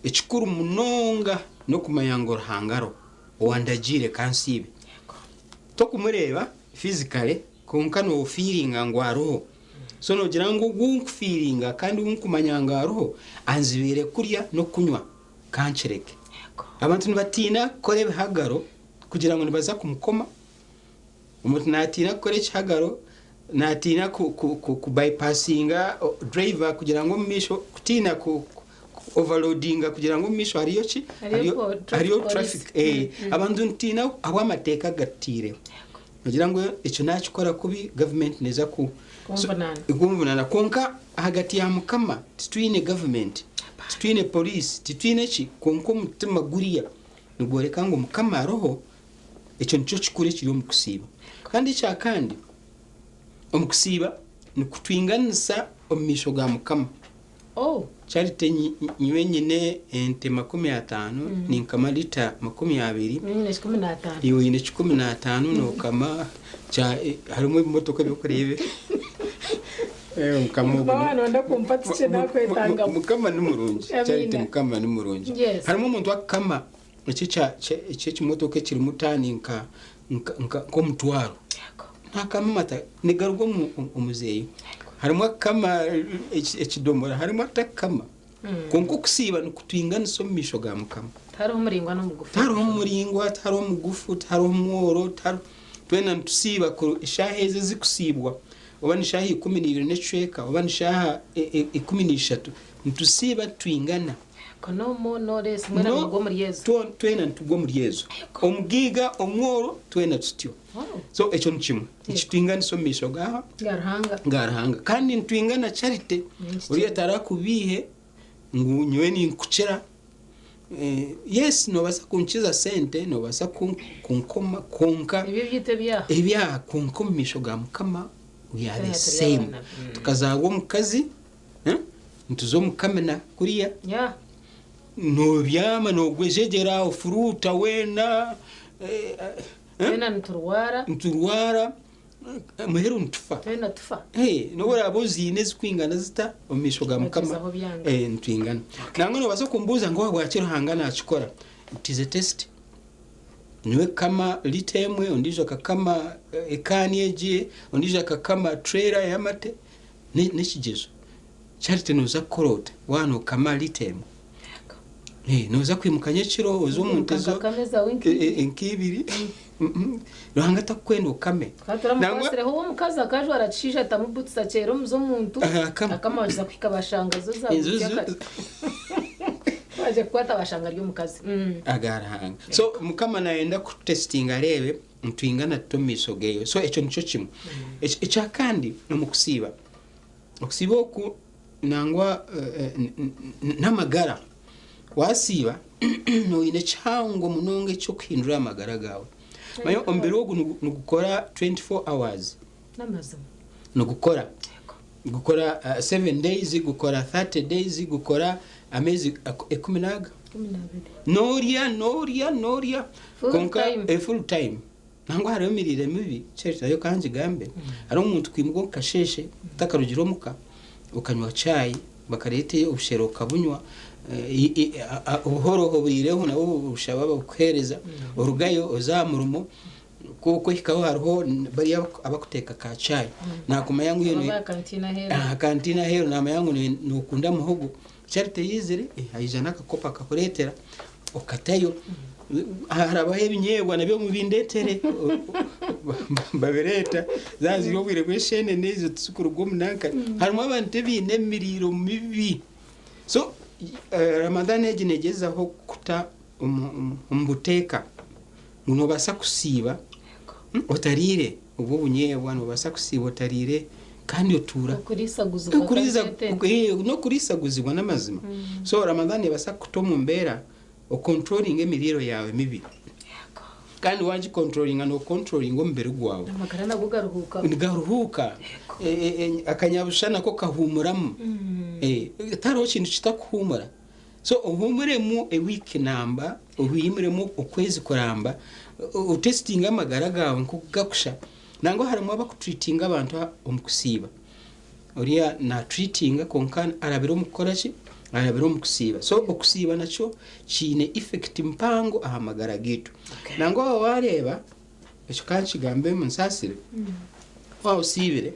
Q: Ekikuru munonga n'okumanya ngu Ruhanga ariho owandagiire ka nsiibe. Tokumureeba physically kwonka nofiiringa ngu ariho. So nogira ngu ogu ou nkufiiringa kandi ou nkumanya ngu ariho anzibiire kurya n'okunywa ka nkireke. Abantu nibatiina kukora ebihagaro kugira ngu nibaza kumukoma. Omuntu naatiina kukora ekihagaro Natiina ku bypassinga driver kugira ngu omu maisho kutiina ku overloadinga kugira ngu omu maisho hariyo ki?
I: Hariyo
Q: Hariyo
I: traffic
Q: traffic.
I: Police.
Q: Abantu nitiina ahabw'amateeka gatutiireho. Nogira ngu ekyo nakikora kubi, gavumenti neeza ku
I: Kumvunana.
Q: Kumvunana. Kwonka ahagati ya Mukama titwine gavumenti, titwine poliisi, titwine ki, kwonka omutima guriya nigworeka ngu Mukama aroho. Ekyo nikyo kikuru ekiri omu kusiiba. Kandi ekyakandi, omu kusiiba nikutwinganisa omu maisho ga Mukama.
I: Oh.
Q: Charity, nyowe nyine ente 50, ninkama lita 20.
I: Nyine 15.
Q: Iwe oine 15, nokama harimu ebimotoka ebyokureebe. Mukama ogu
O: Mama kumpa tikye nakwetanga.
Q: Mukama ni murungi.
O: Amina.
Q: Charity, Mukama ni murungi. Harimu omuntu akukama eki ekimotoka ekirimu taani nk'omutwaro, ntakama amata nigaruga omuzeeyo. Harimu akukama ekidomora, harimu atakukama. Kwonka okusiiba nikutwinganisa omu maisho ga Mukama.
I: Tihariho omuringwa n'omugufu.
Q: Tihariho omuringwa, tihariho omugufu, tihariho omworo, tihariho, twena nitusiiba eshaaha ezi ezikusiibwa, oba ni shaaha 12 n'ekicweka, oba ni shaaha 13, nitusiiba twingana.
I: No more no less, mwena
Q: No,
I: mugwa omuri ezo.
Q: Twena nitugwa omuri ezo, omugiiga, omworo, twena tutyo. So ekyo ni kimwe nikitwinganisa omu maisho
I: ga Ruhanga.
Q: Ga Ruhanga. Kandi nitwingana, Charity. Oriya tarakubiihe ngu nyowe ninkukira. Yes, nobaasa kunkiza sente, nobaasa kunkoma, kwonka
I: Ebyo byita ebyaha.
Q: Ebyaha. Kwonka omu maisho ga Mukama we are the
I: Twena turi
Q: same.
I: abaana.
Q: Tukazaarwa omukazi, eh? Nituza omu kamina kuriya, nobyama, nogwejegyera, ofuruuta weena, eh?
I: Twena niturwara.
Q: Niturwara, muheru nitufa.
I: Twena tufa.
Q: Nobu oraaba oziine ezikwingana zita, omu maisho ga Mukama
I: Bakizaho byanga.
Q: Nitwingana. Nangwa nobaasa kumbuuza ngu habwaki Ruhanga nakikora. It is a test. Niwe kama lita emwe, ondiijo akakama ekaani egi, ondiijo akakama trailer y'amate. N'ekigyezo. Charity, noza kukora ota waaba nokama lita emwe? Noza kwimuka nyekiro oze omu nte zo
I: Nkakameza winki.
Q: Nk'ibiri. Ruhanga takukwenda okame.
I: Turamukwasireho uwo mukazi akajwara kishiisha, atamubutisa kyera omuze omuntu.
Q: Aha, akama.
I: Akama bakiza kuhika bashanga zo
Q: Inzu
I: za baje kukwata bashanga ry'omukazi.
Q: Aga Ruhanga. So Mukama nayenda kutestinga areebe nitwingana tuta omu maisho geyo. So ekyo nikyo kimwe. Ekyakandi omu kusiiba, okusiiba oku nangwa n'amagara, wasiiba oine kihango munonga ekyokuhindura amagara gawe. Manya omubiri ogu nigukora 24 hours.
I: N'amazima.
Q: Nigukora, gukora 7 days, gukora 30 days, gukora amezi ekumi naga.
I: 12.
Q: Norya, norya, norya.
I: Full
Q: Konka
I: time.
Q: Full time. Nangwa hariho emirire mibi kyeretayo kangigambe. Hariho omuntu kwimuka okasheshe utakarugire omuka, ukanywa chai, bakarete obushera ukabunywa, obuhoro oburireho nabo bushaba babukuhereza, orugayo oza murumo kuko hikaho hariho bariya abakuteeka ka chai, nakumanya ngu
I: Aba kantina hera.
Q: Aha kantina hero, namanya ngu nokunda muhogo. Charity yizire, aija n'akakopa akakureetera, okatayo. Harabaho ebinyeebwa nabyo mubindetere, babireeta zaziri obwire bw'eshenene ezo tuzikuruga omunanka. Harimu abantu ebiine emiriro mibi. So Ramadan egi negyezaho kuta omu buteeka ngu nobaasa kusiiba otariire obwo obunyeebwa, nobaasa kusiiba otariire kandi otuura.
I: Okurisaguzibwa.
Q: N'okurisaguzibwa n'amazima. So Ramadan ebasa kuta omu mbeera okontrolinga emiriro yawe mibi, kandi wagikontrolinga nokontrolinga omubiri gwawe.
I: Amagara nago garuhuka.
Q: Nigaruhuka. Akanyabusha nako kahumuramu. Tariho kintu kitakuhumura. So ohumuremu ewiiki namba, ohumuremu okwezi kuramba, otestinga amagara gawe nkokugakusha. Nangwa harimu abakutreatinga abantu omu kusiiba. Oriya natreatinga, konka arabire omu kukora ki? Arabire omu kusiiba. So okusiiba nakyo kiine effect mpango aha magara gaitu. Nangwa waba wareeba ekyo, kankigambe munsaasire, waba osiibire,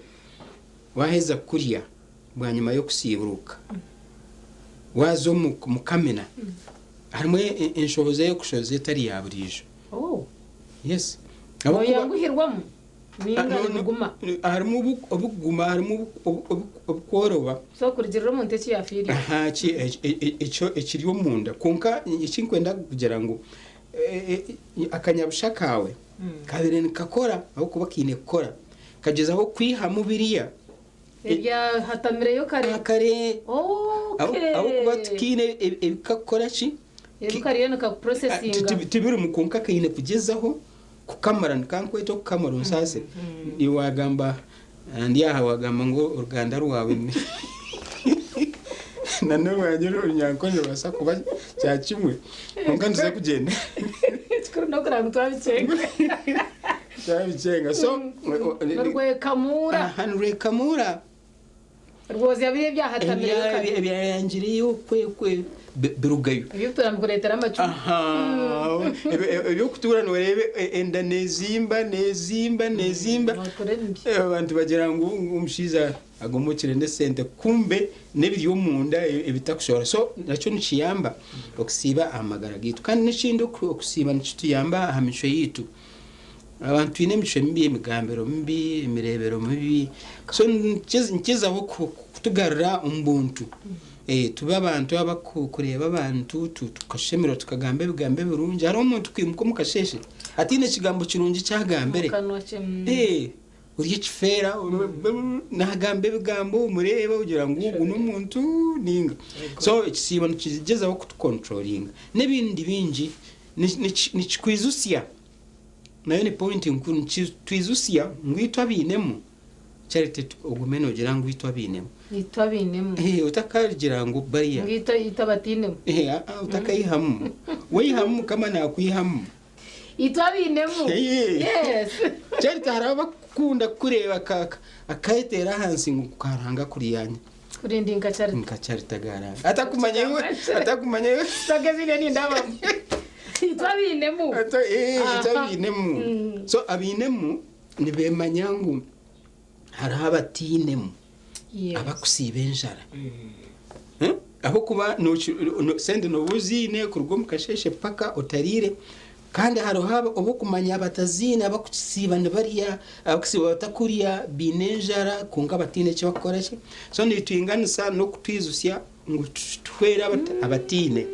Q: waheza kurya, bwanyuma y'okusiiburuka waza omu mukamina, harimu enshohoza y'okushoza etari ya buriijo.
I: Oh.
Q: Yes.
I: Oyanguhirwamu. Ninga nibiguma?
Q: Harimu obukuguma, harimu obukworoba.
I: So kurugirira omuntu eki yafiirire.
Q: Aha, ekyo ekiri omunda. Kwonka ekinkwenda kugira ngu akanyabusha kaawe kabaire nikakora ahabw'okuba kaine kukora kagyezaho kwihamu biriya
I: ebyahatamireyo kare.
Q: Kare. Ahabw'okuba tikiine ebikakukora ki.
I: Ebi kariyo nikakuprosesinga.
Q: Tibirimu kwonka kaine kugyezaho kukamara, nikankweta okukamara onsaasire. Wagamba ndi aha, wagamba ngu oruganda rwawe nanorwangye orunyankore nirubaasa kuba kya kimwe, kwonka nituza kugyenda.
I: Ekikuru n'okugira ngu twabicenga.
Q: Twabicenga, so
I: Nirwekamura.
Q: Aha, nirwekamura.
I: Rwozya biriya ebyahatamireyo kare.
Q: Ebyayangireyo kwe birugayo.
I: Ebyokutura nibikureetera amacumu.
Q: Aha, ebyokutuura noreeba enda nezimba, nezimba, nezimba, abantu bagira ngu omushaija agomokire n'esente, kumbe n'ebiri omunda ebitakushobora. So nakyo nikiyamba okusiiba aha magara gaitu. Kandi n'ekindi, okusiiba nikituyamba aha micwe yaitu. Abantu twine emicwe mibi, emigambiro mibi, emireebero mibi, so nikyezaho kutugarura omu buntu, tube abantu abakureeba abantu tukashemererwa, tukagamba ebigambo ebirungi. Hariho omuntu kwimuka omu kasheeshe ataine ekigambo kirungi kyagambire.
I: Mukanwa kye.
Q: Ori ekifeera, nagamba ebigambo omureeba ogira ngu ogu n'omuntu ninga. So ekisiibo nikigyezaho kutucontrolinga n'ebindi bingi. Nikikwijutsya, nayo ni point nkuru, nikitwijutsya ngu itwe abainemu. Charity, ogume nogira ngu itwe abainemu.
I: Itwe abainemu.
Q: Otakagira ngu bariya.
I: Ngu itwe abatinemu.
Q: Otakayihamu, weihamu Mukama nakwihamu.
I: Itwe abainemu. Yes.
Q: Charity, hariho abakukunda kukureeba akayeteera ahansi ngu karanga kuryanya.
I: Kurindi nka Charity.
Q: Nka Charity agaranga atakumanya iwe, atakumanya iwe.
I: Bagezine nindabamu itwe abainemu.
Q: Itwe abainemu. So abainemu nibemanya ngu hariho abatiinemu abakusiiba enjara. Ahabw'okuba sente noba oziine kuruga omu kasheeshe paka otariire, kandi hariho obukumanya abataziine abakusiiba nibarya, abakusiiba batakurya, baine enjara kwonka bataine eki bakukora ki. So nitwinganisa n'okutwijutsya ngu tuhwere abatiine.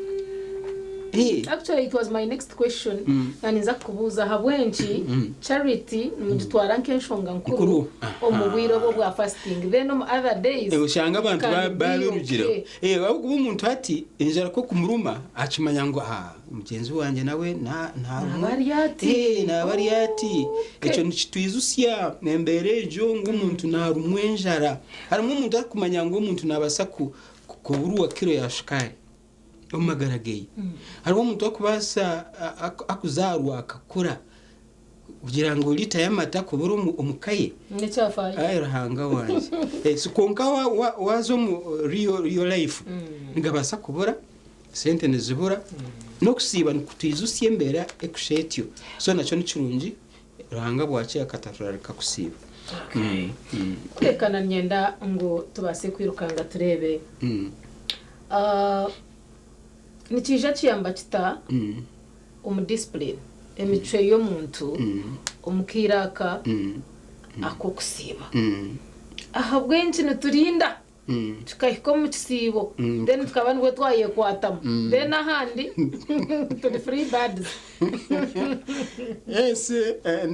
I: Actually, it was my next question. Naninza kukubuuza ahabw'enki charity nimugitwara nk'enshonga nkuru
Q: Nkuru.
I: omu bwire obwo bwa fasting, then omu other days
Q: Oshanga abantu
I: can be
Q: babirugire.
I: okay.
Q: Ahabw'okuba omuntu ati enjara ko kumuruma akimanya ngu ah, mugyenzi wangye nawe
I: Naaba ari ati.
Q: Naaba ari ati. Ekyo nikitwijutsya embeera egyo ngu omuntu narumwa enjara. Harimu omuntu arikumanya ngu omuntu nabaasa kuburwa kiro ya shukaari omu magara geye. Hariho omuntu akubaasa akuzaarwa akakura kugira ngu lita y'amata kubura omu kaye.
I: Nekyafayo.
Q: Ai Ruhanga wangye. So kwonka waza omu real life, nigabaasa kubura, sente nizibura. N'okusiiba nikutwijutsya embeera ekusha etyo. So nakyo ni kirungi Ruhanga bwakye akaturarika kusiiba.
I: Kurekana nyenda ngu tubaase kwirukanga tureebe. Nikiija kiyamba kita omu discipline, emicwe y'omuntu omu kaire aka ak'okusiiba? Ahabw'enki niturinda tukahika omu kisiibo, then tukaba nibwo twayekwatamu, then ahandi turi free birds?
Q: Yes,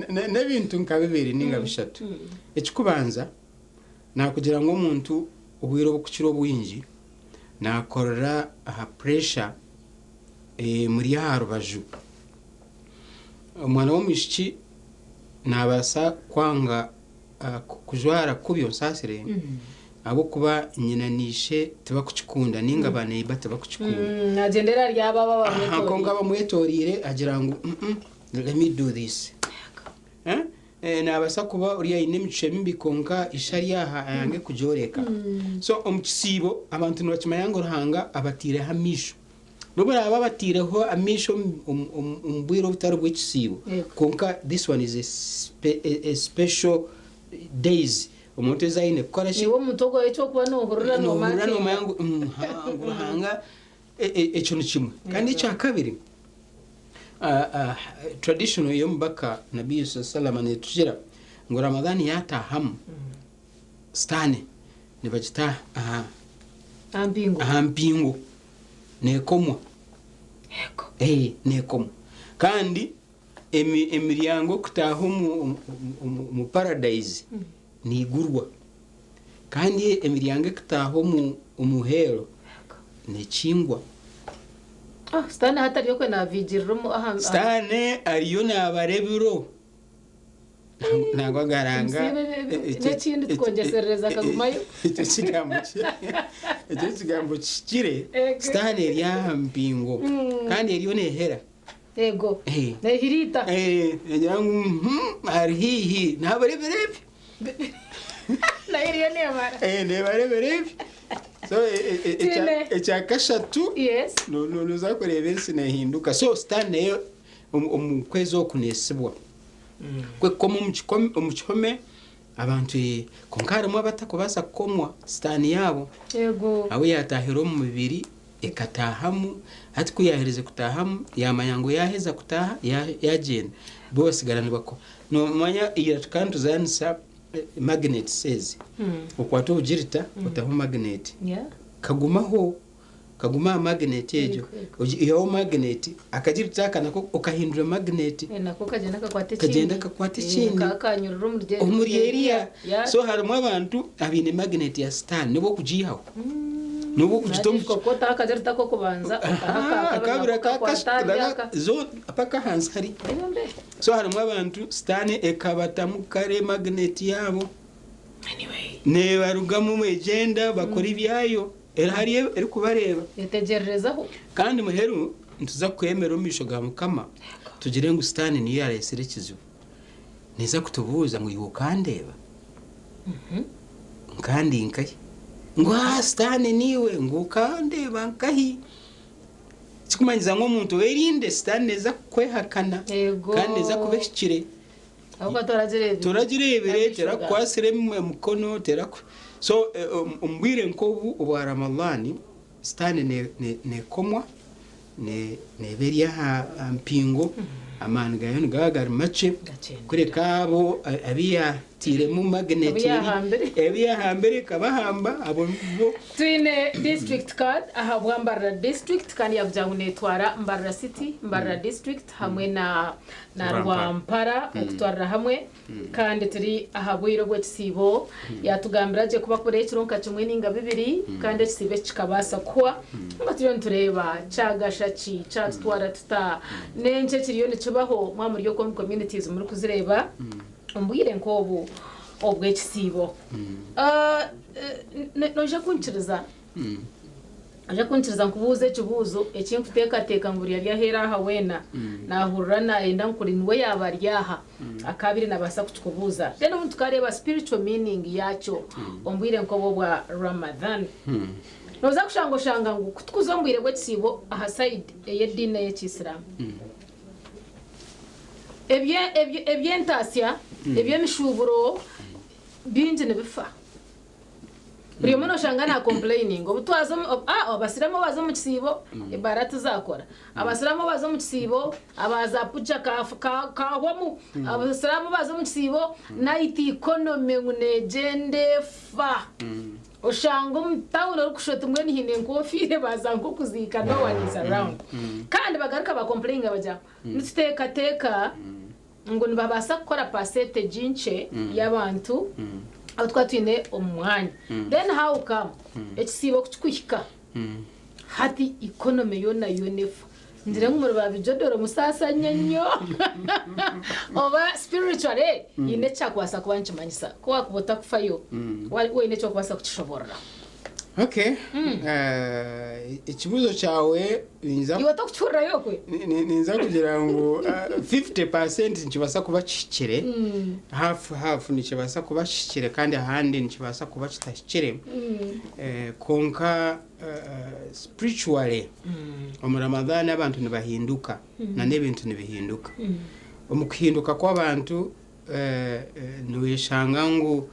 Q: n'ebintu nka bibiri ninga bishatu. Ekikubanza nakugira ngu omuntu obwire obukukira obwingi nakorera aha pressure muri aha rubaju. Omwana w'omwishiki nabaasa kwanga kujwara kubi, onsaasire, ahabw'okuba nyina niishe tibakukikunda ninga baneiba tibakukikunda.
I: Nagyendera ryaba aba
Q: Aha, konka bamwetorire agira ngu let me do this. Eh? Nabaasa kuba ori aine emicwe mibi konka isha ari aha ayange kugyoreka. So omu kisiibo abantu nibakimanya ngu Ruhanga abatiireho amaisho. N'obu araaba abatiireho amaisho omu bwire obutari bw'ekisiibo, konka this one is a special days omuntu ezi aine kukora ki.
I: Niwe omuntu ogwo ekyokuba nohurira.
Q: Nohurira nomanya
I: nomakinga.
Q: Ngu ngu Ruhanga ekyo ni kimwe. Kandi ekya kabiri, traditional y'omubaka Nabi salama netugira Ngu Ramadhan yatahamu, sitaane nibagita aha
I: Aha mpingo.
Q: Aha mpingo nekomwa. Eh, nekomwa. Kandi emi, emiryango okutaaha omu, omu, omu, omu paradise niigurwa. Kandi emiryango ekutaaha omu, omu hell nekingwa.
I: Ah, sitaane hati ariyo kwe navigirira omu aha.
Q: Sitaane ariyo naabara ebiro. Nangwa garanga.
I: N'ekindi tukongyeserereza akagumayo.
Q: Ekyo kigambo ekyo kigambo kihikire. Sitaane eri aha mpingo kandi eriyo neehera.
I: Ego. Neehiriita.
Q: Negira ngu ari haihi naabara ebiro ebi.
I: Nayo eriyo neebara.
Q: Neebara ebiro ebi. So ekya kashatu noza kureeba ensi neehinduka. So sitaane nayo omu kwezi oku neesibwa. Kwekukoma omu kihome abantu kwonka harimu abatakubaasa kukomwa sitaani yaabo. Ahu yaatahire omu mubiri ekataahamu, hati ku yaaherize kutaahamu yaamanya ngu yaaheza kutaaha yaagyenda, bo batsigara nibakora. Noomanya ira tukaba nituzaanisa magnets ezi, okwata obugirita otaho magnet, kagumaho. Kaguma aha magnet egyo, ogiihaho magnet, akagirita aka nako okahindura magnet.
I: Eh, nako kagyenda kakwata ekindi.
Q: Kagyenda kakwata
I: Eh,
Q: ekindi.
I: kakanyurira omuri rye-
Q: Omuri eriya.
I: Ya.
Q: So harimu abantu abaine magnet ya sitaani nobu okugiihaho. Nobu okugita omu
I: Nagishwa otaho akagirita ak'okubanza, otaho aka
Q: akabiri
I: kabiri
Q: aka
I: nako kakwata ahari aka.
Q: zo paka ahansi hari. So harimu abantu sitaani ekabatamu kare magnet yaabo. Nebarugamu egyenda bakora ebyayo. Eri hariyo erikubareeba.
I: Yetegyererezaho.
Q: Kandi muheru nituza kwemera omu maisho ga Mukama tugire ngu Sitaane niyo yaareetsire ekizibu. Neeza kutubuuza ngu iwe okandeeba? Nka ndi nkahi? Ngu aa Sitaane niiwe, ngu okandeeba nkahi? Ekirikumanyisa ngu omuntu oyerinde Sitaane neeza kukwehakana kandi neeza kuba ehikire.
I: Ahabw'okuba toragireebire.
Q: Toragireebire, terakukwasire mukono, teraku so omu bwire nk'obu obwa Ramadhan, sitaane nekomwa, neeba eri aha mpingo, amaani gaayo nigaba gari makye, kureka abo abu yaatairemu magnet
I: Abu yaahambire.
Q: abu yaahambire ekabahamba, abo nibo.
I: Twine district card ahabwa Mbarara district kandi yakugira ngu netwara Mbarara city, Mbarara district hamwe na na Rwampara okutwarira hamwe kandi turi aha bwire obw'ekisiibo yatugambira gye kuba kuri ekiro nka kimwe ninga bibiri kandi ekisiibo eki kikabaasa kuhwa nga turiyo nitureeba kyagasha ki kyatutwara tuta n'enki ekiriyo nikibaho mwaba muri okwo omu communities murikuzireeba omu bwire nk'obu obw'ekisiibo. Noija kunkiriza Oija kunkiriza nkubuuze ekibuuzo eki nkuteekateeka ngu buri ari aheeru aha weena naahurira naayenda ngu kuri niwe yaaba ari aha akaabaire naabaasa kukikubuuza. Then obundi tukareeba spiritual meaning yaakyo omu bwire nk'obu obwa Ramadhan. Nooza kushanga oshanga ngu ku tukuza omu bwire bw'ekisiibo aha side ey'ediini ey'ekiisiraamu, eby'entaasya, eby'emishuuburo bingi nibifa. Buri omwe noshanga na complaining obu twaza omu ah abasiramu baza omu kisiibo ebaara tizakora abasiramu baza omu kisiibo aba za puja kahwamu abasiramu baza omu kisiibo night economy ngu negyenda efa oshanga omu town orikushusha oti mbwenu haine enkofiira baza nk'okuziika no one is around kandi bagaruka ba complaininga bagira ngu nituteekateeka ngu nibabaasa kukora percentage nkye y'abantu abu twaba twine omu mwanya. Then how come ekisiibo ku kikuhika hati economy yoona yoona efa? Ngire ngu muri ba bijodoro musaasa nnyo oba spiritually haine eki kyakubaasa kuba nikimanyisa ku waakuba otakufayo waine eki orikubaasa kukishoboorora.
Q: Okay. Ekibuuzo kyawe ninza
I: Iwe tokukihurirayo okwe?
Q: Ninza kugira ngu 50% nikibaasa kuba kihikire, hafu hafu nikibaasa kuba kihikire kandi ahandi nikibaasa kuba kitahikire. Kwonka spiritually omu Ramadhan abantu nibahinduka na n'ebintu nibihinduka. Omu kuhinduka kw'abantu niweshanga ngu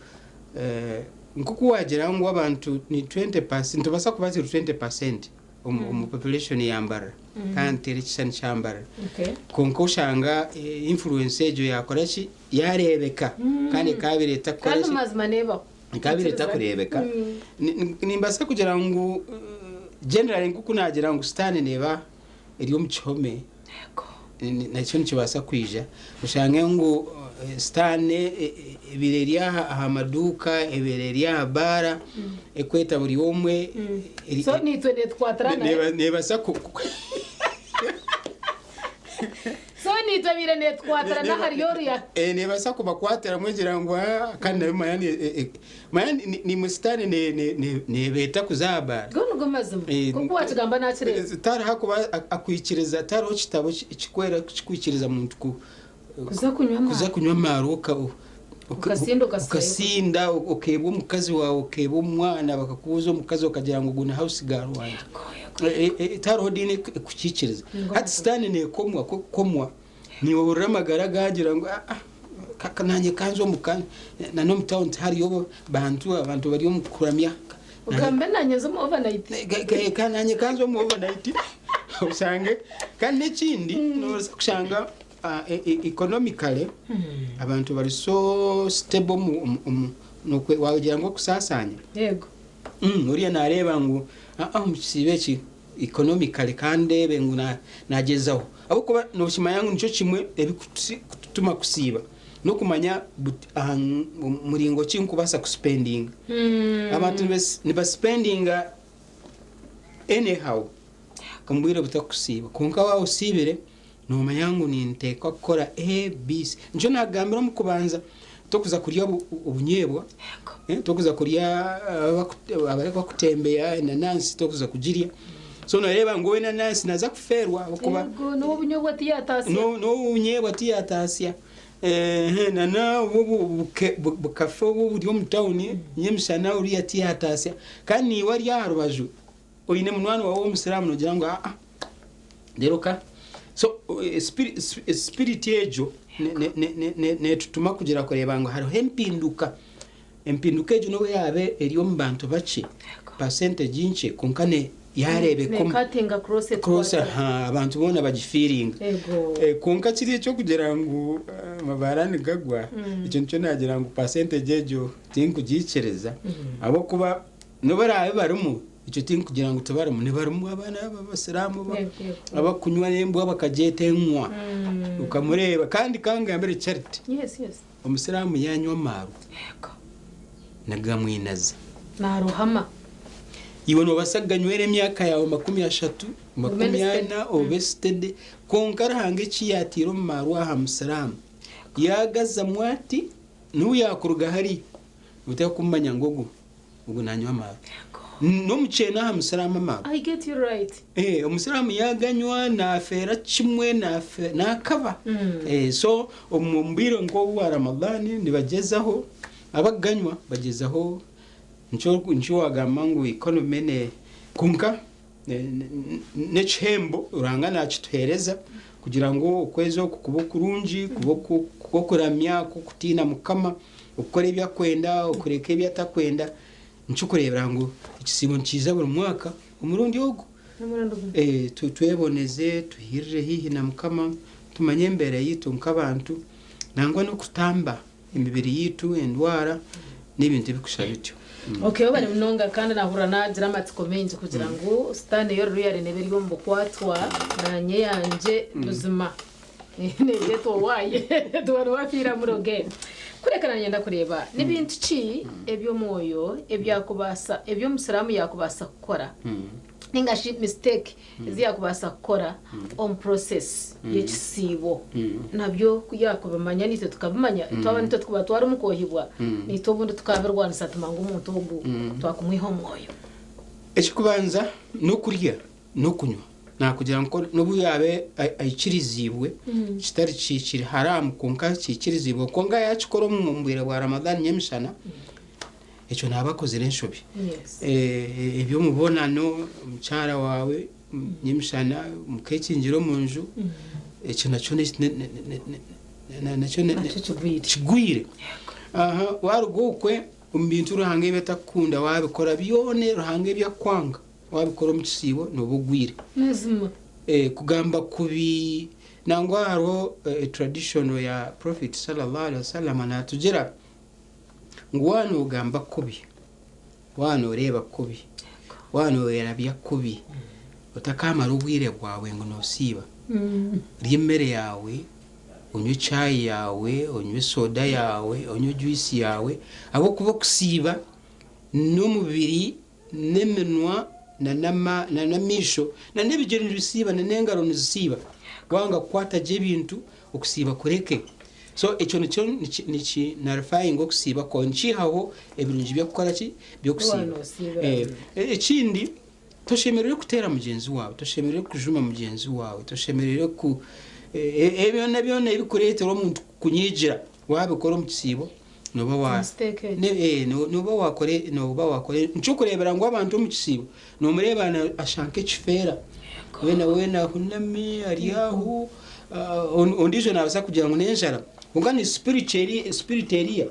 Q: nk'oku waagira ngu abantu ni 20%, nitubaasa kuba turi 20%. omu population ya Mbarara kandi nteera ekishushani kya Mbarara.
I: Okay.
Q: Kwonka oshanga influence egyo yakora ki? Yareebeka kandi ekabaire etakukora
I: Kandi
Q: ki?
I: mazima nebaho.
Q: Ekabaire etakureebeka. Nimbaasa kugira ngu generally nk'oku naagira ngu sitaane neeba eri omu kihome, nakyo nikibaasa kwija oshange ngu sitaane ebaire eri aha maduuka, ebaire eri aha baara, ekweta buri omwe.
I: So nitwe netukwatirana.
Q: Neebaasa ku
I: So nitwe bire netukwatirana ahari oruya.
Q: Neebaasa kubakwatiramu egira ngu "Ah, kandi nayo manya manya nimwe sitaane neebeeta kuza aha baara.
I: Go nigo mazima. Kuko wakigamba nakireba.
Q: Tariho akuba akwikiriza, tariho kitabo kikwera kikwikiriza muntu ku
I: Kuza kunywa amaarwa.
Q: Kuza kunywa amaarwa
I: Ukasinda ugasaya.
Q: Ukasinda okeeba omukazi wawe, okeeba omwana, bakakubuuza omukazi okagira ngu guna house girl wangye. Tariho diini ekukikiriza. Hati sitaane neekomwa komwa niwe amagara gagira ngu "Ah, ah, nanye kanze omu na n'omu town tihariyo bantu, abantu bari omu kuramya."
I: Ugambe nanye zo mu overnight.
Q: Nanye kanze omu overnight osange. Kandi n'ekindi, nobaasa kushanga economically abantu bari so stable wagira ngu okusasanya. Uriya nareeba ngu "Ah, ah, omu kisiibo eki economically kandeebe ngu nagyezaho," ahabwokuba nokimanya ngu nikyo kimwe ebikutuma kusiiba n'okumanya aha muringo ki nkubaasa kuspendinga. Abantu nibaspendinga anyhow omu bwire butakusiiba, kwonka waaba osiibire nomanya ngu ninteekwa kukora A, B, C. Nikyo nagambira omu kubanza, tokuza kurya obunyeebwa, tokuza kurya abari bakutembeya enanansi, tokuza kugirya. So noreeba ngu enanansi naza kufeerwa ahabw'okuba
I: Yego, n'ubu bunyobwa tiyatasya.
Q: N'obunyeebwa tiyatasya. Nana obu bukafe obu buri omu tawuni nyemushana uriya tiyatasya. Kandi niiwe ari aha rubaju oine munywani wawe w'omusiraamu nogira ngu aa reero ka. So spirit egyo netutuma kugira kureeba ngu hariho empinduka. Empinduka egyo n'obu yaabe eri omu bantu bakye, percentage nkye, kwonka yareebeka
I: Nekatinga cross.
Q: Cross aha abantu boona bagifeelinga. Kwonka kiri ekyokugira ngu amabaara nigagwa, ekyo nikyo nagira ngu percentage egyo tinkugiikiriza, ahabwokuba n'obu baraabe barimu, ekyo tinkugira ngu tibarimu, nibarimu abaana b'abasiraamu abakunywa n'embwa bakagyeta enywa ukamureeba. Kandi kangambire Charity, omusiraamu yanywa amaarwa nigamwinaza.
I: Naruhama.
Q: Iwe nobaasa kuganywera emyaka yawe 30, 40, obe steady, kwonka Ruhanga eki yatiire omu maarwa aha musiraamu yagazamu ati n'obu yakuruga hari otakumanya ngu ogu nanywa amaarwa. N'omukyene aha musiraamu amaarwa.
I: I get you right.
Q: Omusiraamu yaganywa nafeera kimwe, nakaba. So omu bwire nk'obu bwa Ramadhani nibagyezaho, abaganywa bagyezaho, nikyo wagamba ngu economy ne kwonka n'ekihembo Ruhanga nakituheereza kugira ngu okwezi oku kube okurungi, kube kwokuramya, kwokutiina Mukama, okukora ebi akwenda, okureka ebi atakwenda. Nikyo kureebera ngu ekisiibo nikiija buri mwaka omurundi ogu. Tweboneze, tuhirire haihi na Mukama, tumanye embeera yitu nk'abantu, nangwa n'okutamba emibiri yitu endwara n'ebintu ebikusha bityo.
I: Okay, bari munonga kandi nahurira nagira amatsiko maingi kugira ngu sitaane yo ruriyare nebe eri omu bukwatwa nanye yangye buzima nebyetwa waaye tuwari wafiira muroge kureka. Nanyenda kureba n'ebintu ki eby'omwoyo ebyakubaasa, eby'omusiraamu yakubaasa kukora, ninga shi mistake ezi yakubaasa kukora omu process y'ekisiibo, nabyo yakubimanya nitwe tukabimanya, twaba nitwe tukuba twari mu kwohibwa, nitwe obundi tukabirwanisa tumanga omuntu ogu twakumwiha omwoyo.
Q: Ekikubanza n'okurya n'okunywa, nakugira ngu n'obu yaabe aikiriziibwe, kitari kiri haramu, kwonka kikirizibwe, kwonka yakikora omu bwire bwa Ramadhani nyemishana, ekyo naaba akozire enshobi. Eby'omubonano omukyara wawe nyemishana mukekingira omu nju, ekyo nakyo nakyo kigwire. Aha waruga okwe omu bintu Ruhanga ebi atakukunda, wabikora byona Ruhanga ebyakwanga. Wabikora omu kisiibo nooba ogwire.
I: Mazima.
Q: Kugamba kubi nangwa hariho tradition ya Prophet sallallahu alaihi wasallam naatugira ngu waaba noogamba kubi, waaba nooreeba kubi, waaba nooyerabya kubi, otakaamara obwire bwawe ngu noosiiba. Rya emere yaawe, onywe chai yaawe, onywe soda yaawe, onywe juice yaawe ahabw'okuba okusiiba n'omubiri n'eminwa n'amaisho n'ebigyere nibisiiba n'engaro nizisiiba. Wanga kukwata gye ebintu, okusiiba kureke. So ekyo nikyo niki nullifyinga okusiiba kwawe, nikiihaho ebirungi by'okukora ki? By'okusiiba. Ekindi, toshemereire kuteera mugyenzi waawe, toshemereire kujuma mugyenzi waawe, toshemereire ku ebyo byona byona ebirikureetera omuntu kukunyiigira, waabikora omu kisiibo, Nooba wa
I: Mistake egyo.
Q: Ne, eh, no- nooba wakore nooba wakore nikyokureebera ngu abantu omu kisiibo noomureeba na- ashusha nk'ekifeera weena weena ahunami ari aho ah, on- ondiijo naabaasa kugira ngu n'enjara kwonka ni spirit eri spirit eriya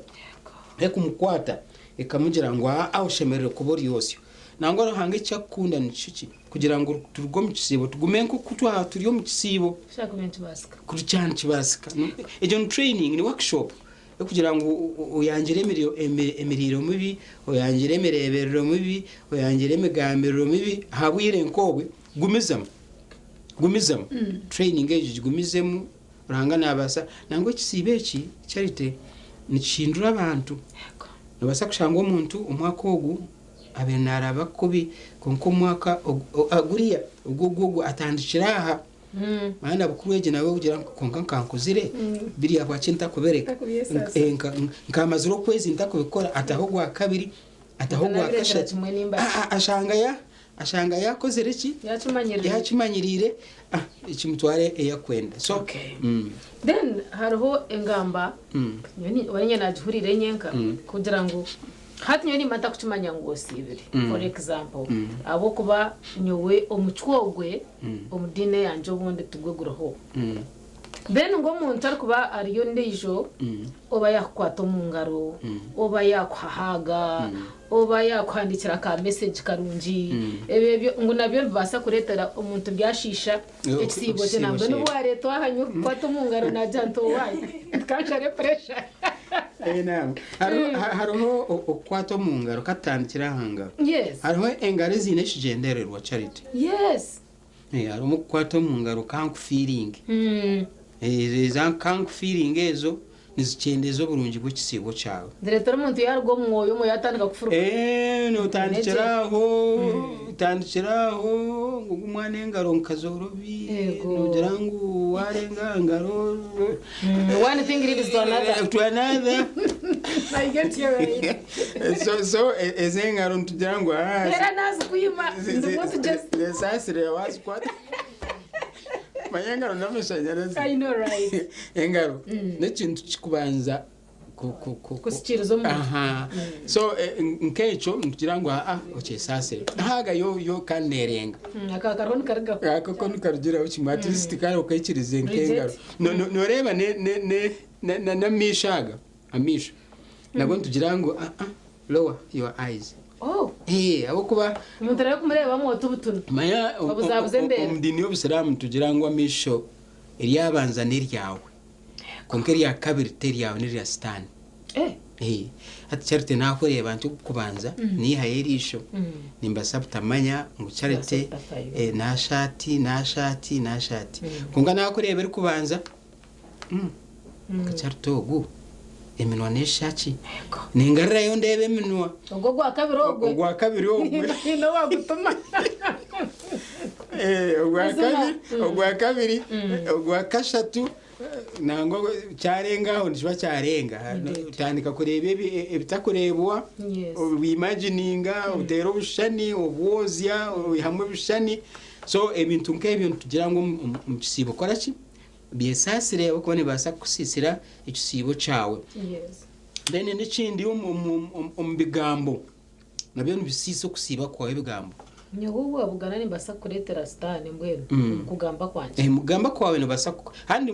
Q: ekumukwata ekamugira ngu aa oshemereire kuba ori osyo. Nangwa Ruhanga eki akukunda nikyo ki? Kugira ngu turuge omu kisiibo tugume nk'oku twaba turi omu kisiibo.
I: Kishaka kuba nikibaasika.
Q: Kuri kyaba nikibaasika. Egyo ni training, ni workshop y'okugira ngu oyangire emiriiro mibi, oyangire emireeberero mibi, oyangire emigambiriro mibi aha bwire nk'obwe, gumizamu. Gumizamu. Training egyo gigumizemu, Ruhanga naabaasa. Nangwa ekisiibo eki, Charity, nikihindura abantu. Noobaasa kushanga omuntu omwaka ogu abaire naaraba kubi kwonka omwaka guriya ogwo ogwo atandikire aha. Manya na bukuru egi nawe ogira ngu kwonka nka nkuzire biri habwaki ntakubireka
I: Ntakubyesasa.
Q: Nkamazire okwezi ntakubikora ataho ogwa kabiri ataho ogwa
I: Nabirekera
Q: kashatu
I: kimwe nimba.
Q: Ashanga ya ashanga yakozire ki
I: Yakimanyirire.
Q: Yakimanyirire kimutware ei akwenda so
I: Then hariho engamba nyowe niinye naagihuriire nyenka kugira ngu hati nyowe nimba ntakukimanya ngu osiibire for example ahabw'okuba nyowe omucwe ogwe omu diini eyangye obundi tigwe guriho then ngu omuntu arikuba ari ondiijo oba yaakukwata omu ngaro oba yaakuhahaaga oba yaakuhandiikira ka message karungi ebyo ebyo ngu nabyo nibibaasa kureetera omuntu byashiisha ekisiibo kye nangwa n'obu waareetwa aha nyowe kukwata omu ngaro naagira nti owaaye ntikanshare pressure.
Q: Hariho okukwata omu ngaro katutandikire aha ngaro. Hariho engaro eziine ekigyendererwa Charity. Harimu okukwata omu ngaro kankufiiringe. Eza kankufiiringe ezo nizikyendeeza oburungi bw'ekisiibo kyawe.
I: Nizireetera omuntu yaaruga omu mwoyo, omwoyo yaatandika kufuruka.
Q: Nootandikira aho, otandikira aho ngu ogu omwana engaro nka zoorobi, noogira ngu waarenga aha ngaro.
I: One thing leads to another.
Q: To another.
I: I get you right.
Q: So ezi engaro nitugira ngu
I: Era nazikwima, ndimu tugyeze.
Q: Zesaasire waazikwata. Manya engaro n'amashanyarazi.
I: I know right.
Q: Engaro n'ekintu kikubanza
I: Kusikiriza omuntu.
Q: Aha. So nk'ekyo nitugira ngu aa okyesaasire. Haaga yo yo kandi neerenga.
I: Aka kariho nikarugaho.
Q: Ako ko nikarugiraho kimwe at least kare okaikirize nk'engaro.
I: Bridget.
Q: No- no- Nooreeba ne- ne- ne- ne- na- n'amaisho aga amaisho nago nitugira ngu aa lower your eyes.
I: Oh.
Q: Eh, ahabw'okuba
I: Omuntu arebe kumureebamu oti butunu.
Q: Manya
I: Obuzabuza embeera.
Q: omu diini y'obusiraamu nitugira ngu amaisho eryabanza n'eryawe kwonka erya kabiri teryawe n'erya sitaane.
I: Eh.
Q: Eh, hati Charity nakureeba nti ogw'okubanza niihayo eriisho nimbaasa butamanya ngu Charity
I: Mbaasa butafayo.
Q: naasha ati naasha ati naasha ati kwonka nakureeba erikubanza nka Charity ogu eminwa n'eshaki ningarurayo ndeeba eminwa.
I: Ogwo ogwa kabiri ogwe.
Q: Ogwa kabiri ogwe.
I: Haine owagutuma.
Q: Eh, ogwa
I: Mazima.
Q: kabiri ogwa kabiri ogwa kashatu nangwa kyarenga aho nikiba kyarenga otandika kureeba ebitakureebwa obimagininga oteera obushushani obwozya oihamu ebishushani so ebintu nk'ebyo nitugira ngu omu kisiibo kora ki byesaasire ahabw'okuba nibibaasa kukusiisira ekisiibo kyawe. Then n'ekindi omu bigambo nabyo nibisiisa okusiiba kwawe ebigambo.
I: Nyowe obu wabugana nimbaasa kukureetera sitaane mbwenu omu kugamba kwangye.
Q: Eh, omu kugamba kwawe nobaasa kandi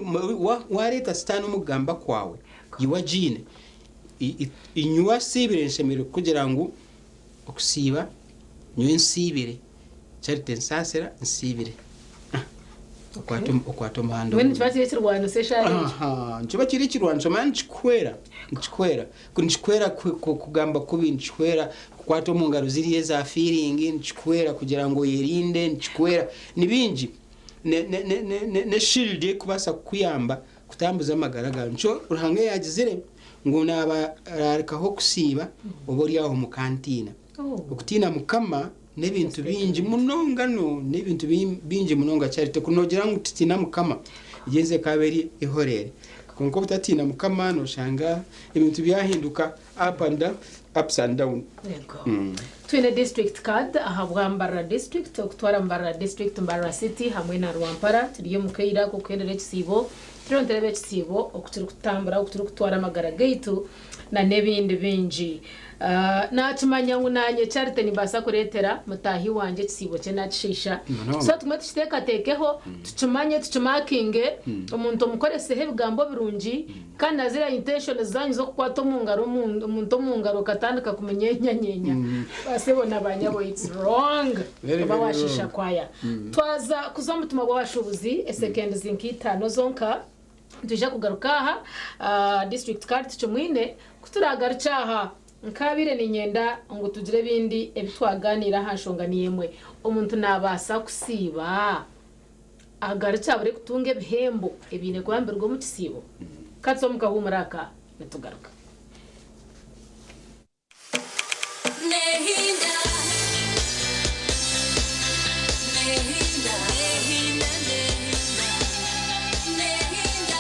Q: wareeta sitaane omu kugamba kwawe iwe agiine. Nyowe asiibire nshemereire kukugira ngu okusiiba nyowe nsiibire. Charity nsaasira nsiibire. Okwata omuhanda
I: Mbwenu nikiba kiri ekirwaniso eshaaha egyo.
Q: Aha, nikiba kiri ekirwaniso manya nikikuhwera nikikuhwera nikikuhwera kugamba kubi, nikikuhwera kukwata omu ngaro ziriya eza feeling, nikikuhwera kugira ngu oyerinde, nikikuhwera ni bingi. Ne shield erikubaasa kukuyamba kutambuza amagara gaawe. Nikyo Ruhanga yaagizire ngu naabararikaho okusiiba oba ori aho mukantiina. Okutiina Mukama n'ebintu bingi munonga no n'ebintu bingi munonga Charity. Ku noogira ngu tutiina Mukama, egyo ensi ekaaba eri ehoreere. Kwonka obutatiina Mukama nooshanga ebintu byahinduka up and down, ups and down.
I: Yego. Twine district card ahabwa Mbarara district okutwara Mbarara district, Mbarara city hamwe na Rwampara. Turi omu kaire ak'okuhendera ekisiibo. Turiyo nitureeba ekisiibo oku kirikutambura, oku kirikutwara amagara gaitu na n'ebindi bingi. Naakimanya ngu naanye Charity nimbaasa kureetera mutaahi wangye ekisiibo kye naakishiisha.
Q: Munonga.
I: So tugume tukiteekateekeho, tukimanye, tukimakinge, omuntu omukoreseho ebigambo birungi kandi na ziriya intentions zaanyu z'okukwata omu ngaro omuntu omu ngaro okatandika kumunyenyanyeenya. Baasebo na baanyabo it's wrong.
Q: Very,
I: Oba
Q: very
I: waashiisha
Q: wrong.
I: kwaya. Twaza kuza omu mutima gw'abashuubuzi esekendi nka itaano zonka. Nitwija kugaruka aha district card tukimwine. Ku turaagarukye aha, nkaabaire niinyenda ngu tugire ebindi ebi twagaaniira aha nshonga niyo emwe. Omuntu naabaasa kusiiba agarukye abure kutunga ebihembo ebiine kuba nibiruga omu kisiibo? Ka tuze omu kahuumuro aka nitugaruka.
P: Nehinda, nehinda, nehinda, nehinda,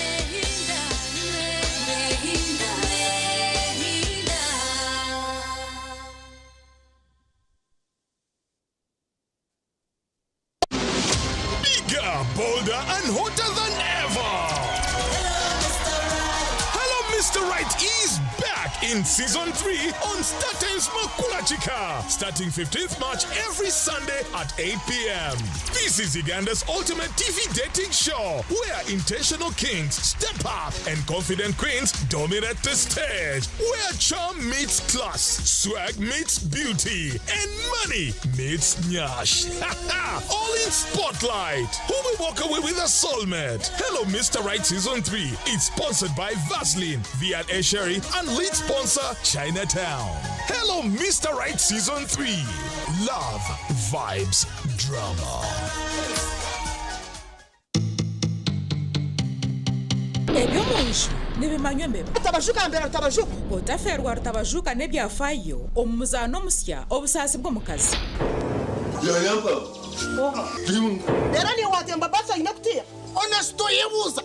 P: nehinda, nehinda, nehinda.
R: Bigger, bolder, and hotter than ever. Hello, Mr. Right is back in season 3 on StarTimes Makulachika, starting 15th March every Sunday at 8 p.m. This is Uganda's ultimate TV dating show where intentional kings step up and confident queens dominate the stage, where charm meets class, swag meets beauty, and money meets nyash. All in spotlight. Who will walk away with a soulmate? Hello, Mr. Right Season 3. It's sponsored by Vaseline, V&A Sherry, and lead sponsor Chinatown. Hello, Mr. Right Season 3. Love, vibes, drama.
S: Eby'omunju nibimanywa embeba.
T: Rutabajuka mbere rutabajuka.
S: Otaferwa Rutabajuka n'ebyafayo omu muzaano omusya Obusaasi bw'omukazi.
T: Rero niwe watemba basi aine kutiya onesito yebuuza.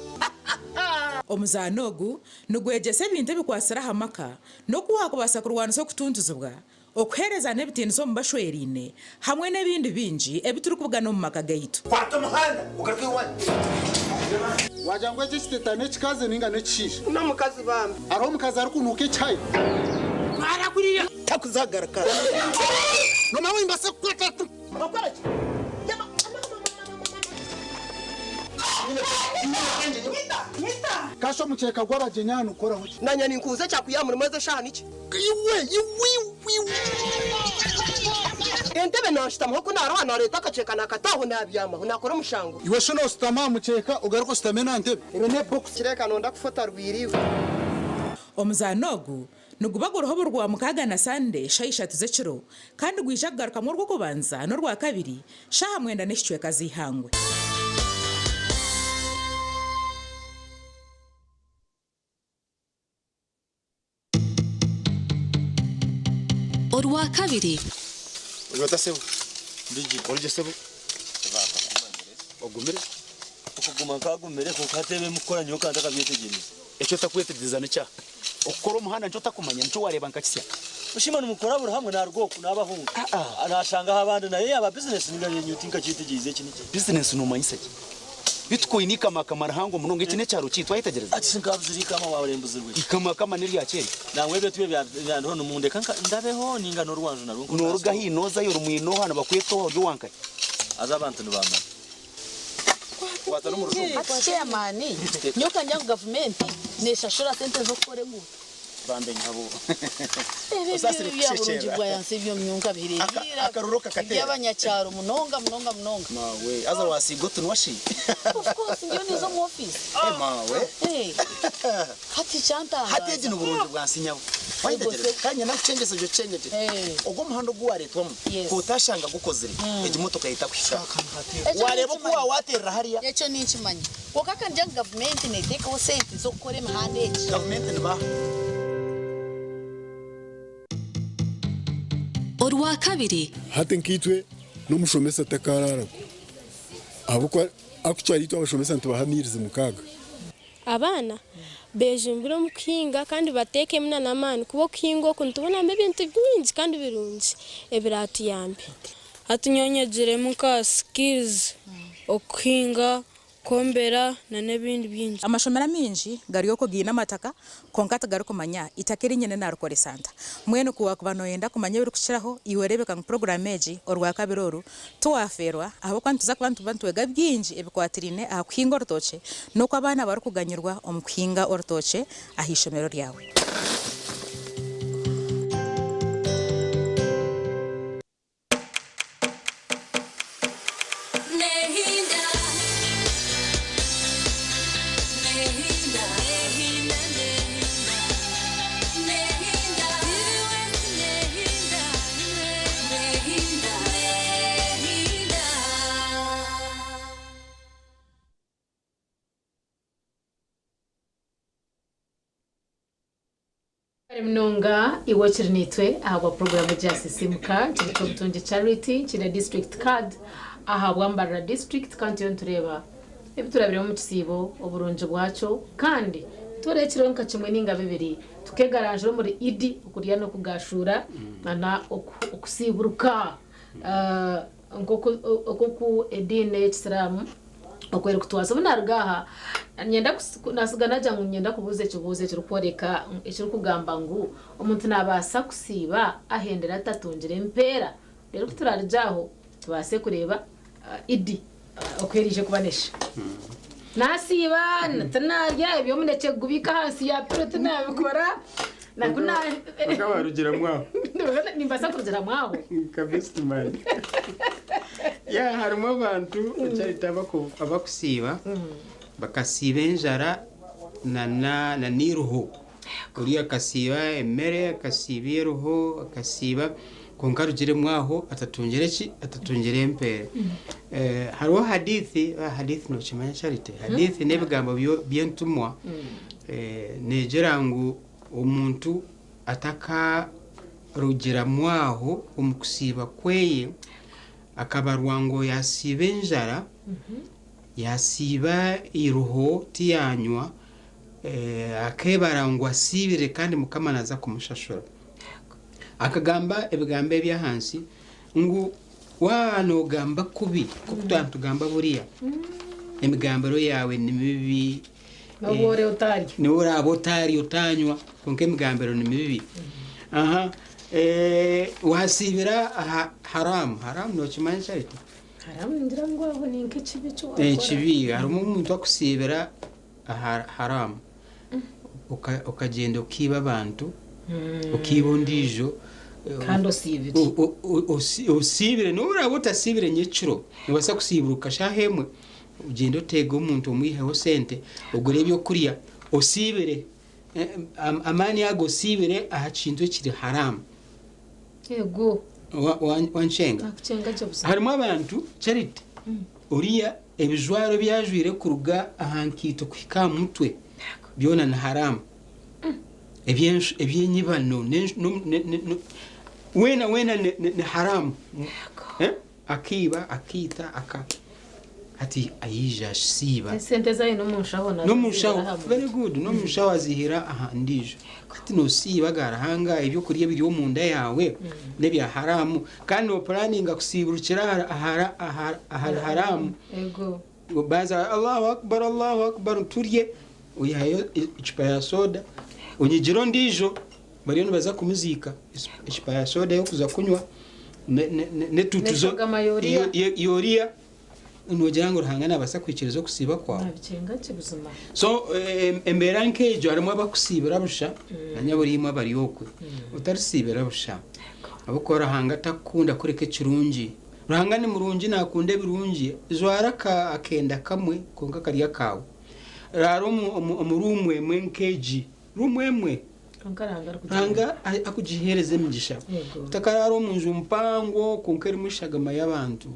S: Omuzaano ogu nigwegyesa ebintu ebikwasire aha maka n'oku waakubaasa kurwanisa okutuntuzibwa, okuheereza n'ebitiinisa omu bashweraine hamwe n'ebindi bingi ebi turikubugana omu maka gaitu.
T: Kwata omuhanda ogaruke iwanyu.
B: Wagira ngu eki ekiteta n'ekikazi ninga n'ekishaija?
T: N'omukazi bambi.
B: Hariho omukazi arikunuuka ekihayi.
T: Arakuriya takuzagaruka.
B: Nomawe mbase kukwata.
T: Okora ki?
B: Kasha omukyeka gw'abagyenyi aha nikukoraho ki?
T: Nanya ninkubuza ekyakuya murimo ezi eshaaha niki? Iwe iwe iwe. Entebe nanshutamaho ku naroha nareeta akakyeka nakataho nabyamaho nakora omushango.
B: Iwe shi noosutama aha mukyeka ogaruke oshutame n'aha ntebe?
T: Ebyo n'ebokisi kireka nonda kufota rwiriwe.
S: Omuzaano ogu niguba guriho buri Rwamukaaga na Sande shaaha ishatu z'ekiro kandi gwija kugarukamu Orwokubanza n'Orwakabiri shaaha mwenda n'ekicweka z'eihangwe.
P: Orwakabiri.
U: Ori sebo? Ndigi. Origye sebo? Ogumire?
V: Okuguma nkagumire konka hati ebi mukukora nyowe ka ntakabyetegyereza.
U: Eki otakwetegyereza nikya? Okukora omuhanda nikyo otakumanya, nikyo wareeba nka kisya.
V: Oshima nimukora buri hamwe naruga oku nabahunga. Nashangaho abandi naye yaba bizinesi ninga nyowe tinkakyetegyerize eki niki.
U: Bizinesi nomanyisa ki? Bitu koine ikamakama rihango munonga, eki n'ekyaro kyaitu wayetegyereza?
V: Ati sinkabuzire ikama wawe mbuzirwe.
U: Ikamakama n'erya kera.
V: Nangwa ebyo tibyo byandiho nimundeka ndabeho ninga n'orwanju narwo.
U: Noruga haihi nozayo ori mwine oha nibakweta oha ori owankahi?
V: Haza abantu nibamanya.
U: Waza n'omu rujungu.
W: Ati chairman, nyowe kandya ngu gavumenti neshashura sente z'okukora enguuto.
U: Bambe nyabo.
C: Ebyo
U: Osaasire
C: bya burungi
U: kukushekyerera.
C: bwayansi ebyo myonka bihireera.
U: Akaruru kakatera.
C: Eby'abanyakyaro munonga munonga munonga.
U: Mawe, aza wasiiga otunwa shi?
C: Of course ndiyo niza omu office.
U: Eh, mawe.
C: Eh. Hati kyantangaza.
U: Hati egi ni burungi bwansi nyabo. Wayitegereza kanya nakucengesa egyo kicengegye. Ogwo omuhanda ogu wareetwamu kotashanga gukozire egi motoka etakuhika.
C: Ekyo
U: Wareeba oku
C: ninkimanya.
U: wawaterera hariya.
C: Ekyo ninkimanya. Kwonka kandi ngira ngu gavumenti neteekaho sente z'okukora emihanda egi.
U: Gavumenti nibaha?
P: Orwakabiri.
D: Hati nkaitwe n'omushomesa takararagwo ahabw'okuba actually itwe abashomesa nitubaha meals mukaaga.
W: Abaana bejumbire omu kuhinga kandi bateekemu n'amaani kuba okuhinga oku nitubonamu ebintu bingi kandi birungi ebiraatuyambe.
X: Hati nyowe nyegiremu nka skills, okuhinga, kwombera n'ebindi bingi.
S: Amashomero amaingi gari okwo gaine amataka kwonka tigarikumanya itaka eri nyine narikoresa nta. Mbwenu ku waakuba nooyenda kumanya ebirikukiraho, iwe reebeka ngu puroguraamu egi Orwakabiri oru tiwaafeerwa ahabw'okuba nituza kuba nituba nitwega bingi ebikwatiraine aha kuhinga orutookye n'oku abaana barikuganyirwa omu kuhinga orutookye aha ishomero ryawe.
I: Kare munonga iwe okiri naitwe ahabwa puroguraamu egya Sisiimuka kiri ky'obutungi Charity kine district card ahabwa Mbarara district kandi turiyo nitureeba ebi turabiremu omu kisiibo oburungi bwakyo kandi turekireho nka kimwe ninga bibiri tukegaranjura omuri Idi okurya n'okugashuura na okusiiburuka Nk'oku ediini ey'ekisiraamu oku erikutwaza. Obu naaruga aha, niinyenda naatsiga naagira ngu niinyenda kubuuza ekibuuzo ekirikworeka, ekirikugamba ngu omuntu naabaasa kusiiba ahendere atatungire empeera? Reero ku turaarugye aho tubaase kureeba Idi oku eraije kuba neeshusha. Naasiiba, tinaarya, eby'omunekye kugubiika ahansi ya piro tinaabikora.
Q: Kwonka warugiramu aho.
I: Nimbaasa kurugiramu aho.
Q: Nka best man. Ya harimu abantu Charity abakusiiba bakasiiba enjara na n'eiruho. Oriya akasiiba emere, akasiiba eiruho, akasiiba kwonka arugiremu aho atatungire ki? Atatungire empeera. Hariho hadithi, hadithi nokimanya Charity? Hadithi n'ebigambo by'entumwa neegira ngu Omuntu atakarugiramu aho omu kusiiba kweye, akabarwa ngu yasiiba enjara, yasiiba eiruho tiyanywa, akebara ngu asiibire kandi Mukama naza kumushashura. Akagamba ebigambo ebi ahansi ngu waaba nogamba kubi, nk'oku twaba nitugamba buriya, emigambiro yaawe ni mibi,
I: N'obu ori otarya.
Q: N'obu oraabe otarya otanywa, kwonka emigambiro ni mibi. Aha, waasiibira aha haramu, haramu nookimanya eki arikyo?
I: Haramu ningira ngu aho ni nk'ekibi eki waakora.
Q: Ekibi, harimu omuntu akusiibira aha haramu, okagyenda okaiba abantu, okaiba ondiijo.
I: Kandi osiibire.
Q: Osiibire, n'obu oraabe otasiibire nyekiro, noobaasa kusiiburuka shaaha emwe. Ogyende oteege omuntu omwiheho sente ogure ebyokurya osiibire amaani ago osiibire aha kintu ekiri haramu.
I: Ego.
Q: Wankyenga?
I: Nakukyenga gye buzima.
Q: Harimu abantu Charity oriya ebijwaro ebi ajwaire kuruga aha nkaito kuhika aha mutwe byona ni haramu. Ebyenyibano weena weena ni haramu. Akaiba, akaita, aka hati aija asiiba.
I: Esente ezi aine omu nshaho nazo
Q: N'omu
I: aziihira
Q: nshaho,
I: aha muntu.
Q: very good, n'omu nshaho aziihira aha ndiijo. Hati noosiiba aga Ruhanga ebyokurya ebiri omunda yaawe n'ebya haraamu kandi noopuraninga kusiiburukira aha aha ahari haraamu.
I: Ego.
Q: Baaza Allahu Akbar, Allahu Akbar turye, oihayo ecupa ya soda, onyigire ondiijo. Bariyo nibaza kumuziika, ecupa ya soda y'okuza kunywa n'etuutu
I: N'eshagama y'oriya.
Q: y'oriya. Nogira ngu Ruhanga nabaasa kwikiriza okusiiba kwawe?
I: Nabicenga ki buzima?
Q: So embeera nk'egyo harimu abakusiibira busha na nyaburiimwe abari okwe. Otarisiibira busha. Ahabw'okuba Ruhanga takukunda kureka ekirungi. Ruhanga ni murungi nakunda ebirungi. Jwara akenda kamwe kwonka kari akaawe. Raara omu ruumu emwe nk'egi, ruumu emwe.
I: Kwonka Ruhanga arikugira
Q: Ruhanga akugiheereza emigisha. Otakaraara omu nju mpango kwonka erimu eshagama y'abantu.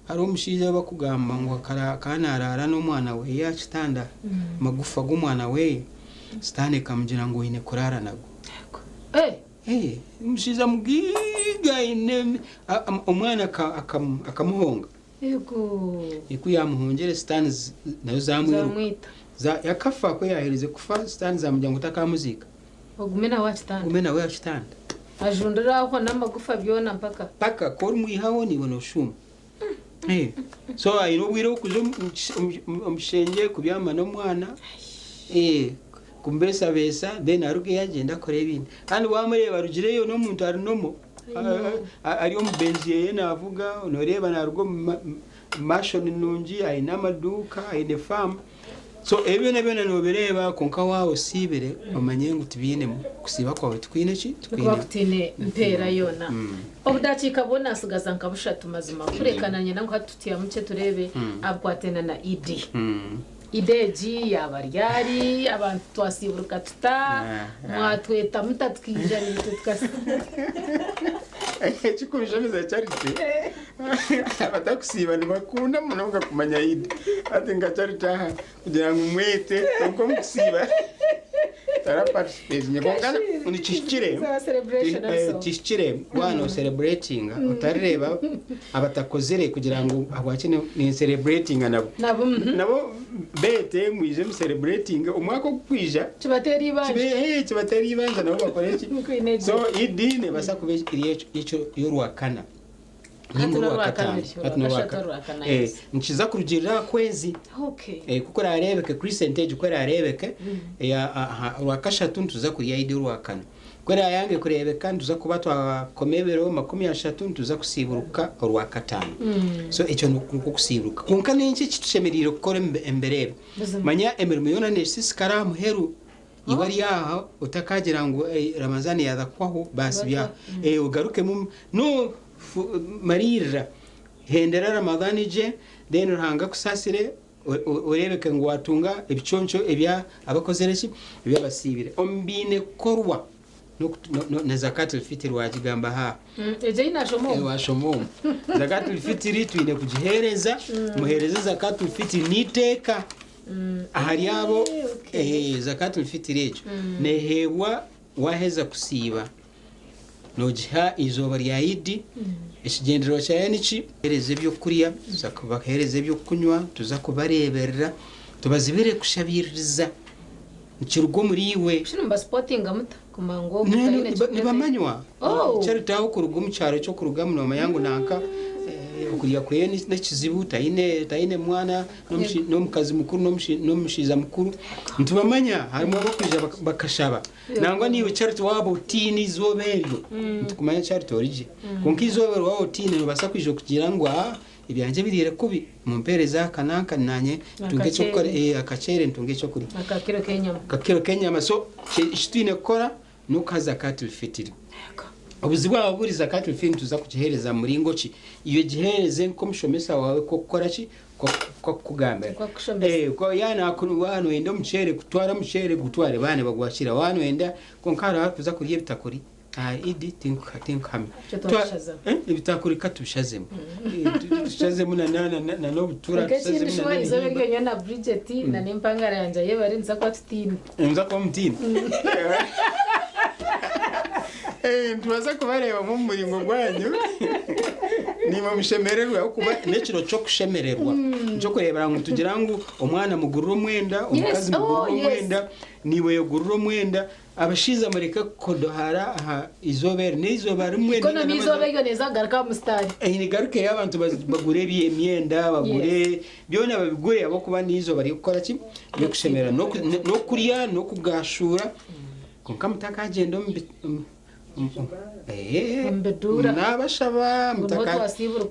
Q: Hariho omushaija ou barikugamba ngu akaba naraara n'omwana we aha kitanda, amagufa g'omwana we, sitaane ekamugira ngu oine kuraara nago. Omushaija mugaiga aine omwana akamuhonga. Ku yaamuhongire sitaane nayo zaamwiruka. Akafa ku yaaherize kufa sitaane zaamugira ngu otakaamuziika.
I: Ogume nawe aha kitanda.
Q: Ogume nawe aha kitanda.
I: Ajundire aho n'amagufa byona mpaka.
Q: Mpaka ku orimwihaho naiwe nooshuuma. So aine obwire bw'okuza omu kishengye kubyama n'omwana, kumubeesabeesa then arugeyo agyende akore ebindi. Kandi waamureeba arugireyo n'omuntu ari normal, ari omu Benz ye naavuga, nooreeba naaruga omu mansion nungi, aine amaduuka, aine faamu. So ebyo byona byona noobireeba kwonka waaba osiibire omanye ngu tibiinemu, okusiiba kwawe tikwine ki?
I: Nikuba kutaine mpeera yoona. Obudakiika bwona ntsigaza nka bushatu mazima kureka nanye ngu hati tutyamu kye tureebe abikwataine na Idi. Idi egi yaaba ryari, abantu twasiiburuka tuta, mwatweta muta tukaija naitwe tukasiiba.
Q: Ekikunshemeza Charity, abatakusiiba nibakunda munonga kumanya Idi. Hati nka Charity aha kugira ngu mwete kwonka omu kusiiba taraparticipatinga kwonka nikihikire kihikire waaba nocerebratinga otarireeba abatakozire kugira ngu ahabwaki nincerebratinga nabo. Nabo beete mwije mucerebratinge omwaka ogukwija
I: Kibateere eibanja.
Q: Kibateere eibanja nabo bakore ki? So Idi neebaasa kuba eri ey'orwakana.
I: Hati
Q: Ninga
I: n'orwakana
Q: orwakataano.
I: eryo,
Q: Hati
I: orwakashatu,
Q: n'orwaka-
I: orwakana, yes.
Q: Nikiza kurugiirira aha kwezi. Ku kuraareebeke crescent egi ku eraareebeke, orwakashatu nituza kurya Idi orwakana. Ku eraayange kureebeka nituza kuba twakoma ebiro 30 nituza kusiiburuka orwakataano. So ekyo nikwo kusiiburuka. Kwonka n'enki eki tushemereire kukora omu biro ebi?
I: Buzima.
Q: Manya emirimo yoona neesiisikara aha muheru. Iwe ari aha otakagira ngu Ramazani yaaza kuhwaho baasi byaho. Ogarukemu no mariirira hendera Ramadhani gye then Ruhanga akusaasire oreebeke ngu waatunga ebiconco ebya abakozire ki? Eby'abasiibire. Omu biine kukorwa na Zakat al-Fitr waagigamba aha.
I: Egyo ei naashoma omu.
Q: Waashoma omu. Zakat al-Fitr twine kugiheereza, muheereze Zakat al-Fitr n'eiteeka. Ahari abo Zakat al-Fitr egyo neeheebwa waaheza kusiiba. Noogiha eizooba rya Idi. Ekigyendererwa kyayo niki? Tubaheereza ebyokurya, tuza kubaheereza ebyokunywa, tuza kubareeberera, tubazibire kushabiiririza. Nikiruga omuriiwe.
I: Shi nimubasipotinga muta kumanya ngu ogu taine eki
Q: Nibamanywa.
I: Oh.
Q: Kyarutaho kuruga omu kyaro eky'okurugamu noomanya ngu nanka okurya kweye n'ekizibu taine taine mwana n'omukazi mukuru n'omushaija mukuru. Nitubamanya harimu abarikwija bakashaba. Nangwa naiwe Charity waaba otiine eizooba eryo, nitukumanya Charity ori gye. Kwonka eizooba eryo waaba otiine noobaasa kwija kugira ngu aa ebyangye biriire kubi mumpeereze aka n'aka naanye ntunge eky'okukora akaceere ntunge ekyokurya.
I: Akakiro k'enyama.
Q: Akakiro k'enyama. So eki twine kukora n'okuha Zakatul Fitiri. Obuzibu aho buri Zakatul Fitiri nituza kugiheereza mu muringo ki? Iwe giheereze nk'omushomesa waawe kw'okukora ki? Kw'okukugambira.
I: Kw'okukushomesa.
Q: Yaaba nooyenda omuceere, kutwara omuceere gutware baaba nibagwakira. Waaba nooyenda kwonka hariho abarikuza kurya ebitakuri. Aha Idi tinkuhamya.
I: Icyo twabishazemu.
Q: Ebitakuri ka tubishazemu. Tushazemu na n'obutura
I: Kwonka ekindi
Q: tushazemu
I: shuba
Q: na
I: izooba
Q: n'ebihimba.
I: eryo nyowe na Bridget na n'empangara yangye ayebare nituza kuba tutiine.
Q: Nimuza kuba mutiine? Nitubaasa kubareebamu omu muringo gwanyu naimwe mushemererwe ahabw'okuba n'ekiro ky'okushemererwa. Nikyokureebera ngu nitugira ngu omwana mugurire omwenda, omukazi mugurire omwenda, naiwe yegurire omwenda. Abashaija mureke kukodohara aha izooba eri n'eizooba rimwe.
I: Economy izooba eryo neeza kugaruka aha musitaari.
Q: Negarukeyo abantu bagure emyenda, bagure byona babigure ahabw'okuba n'eizooba ry'okukora ki? Ry'okushemererwa. N'okurya n'okugashuura kwonka mutakagyenda omu. Nabashaba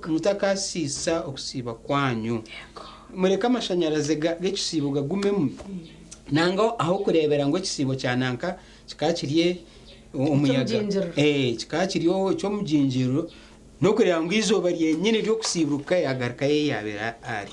Q: mutakasiisa okusiiba kwanyu. Mureke amashanyarazi g'ekisiibo gagumemu. Nanga aho kureebera ngu ekisiibo kya nanka kikaba kiri omuyaga. Kikaba kiri eky'omugingiriro n'okureeba ngu eizooba ryenyini ry'okusiiburuka yagarukayo ei yaabaire ari.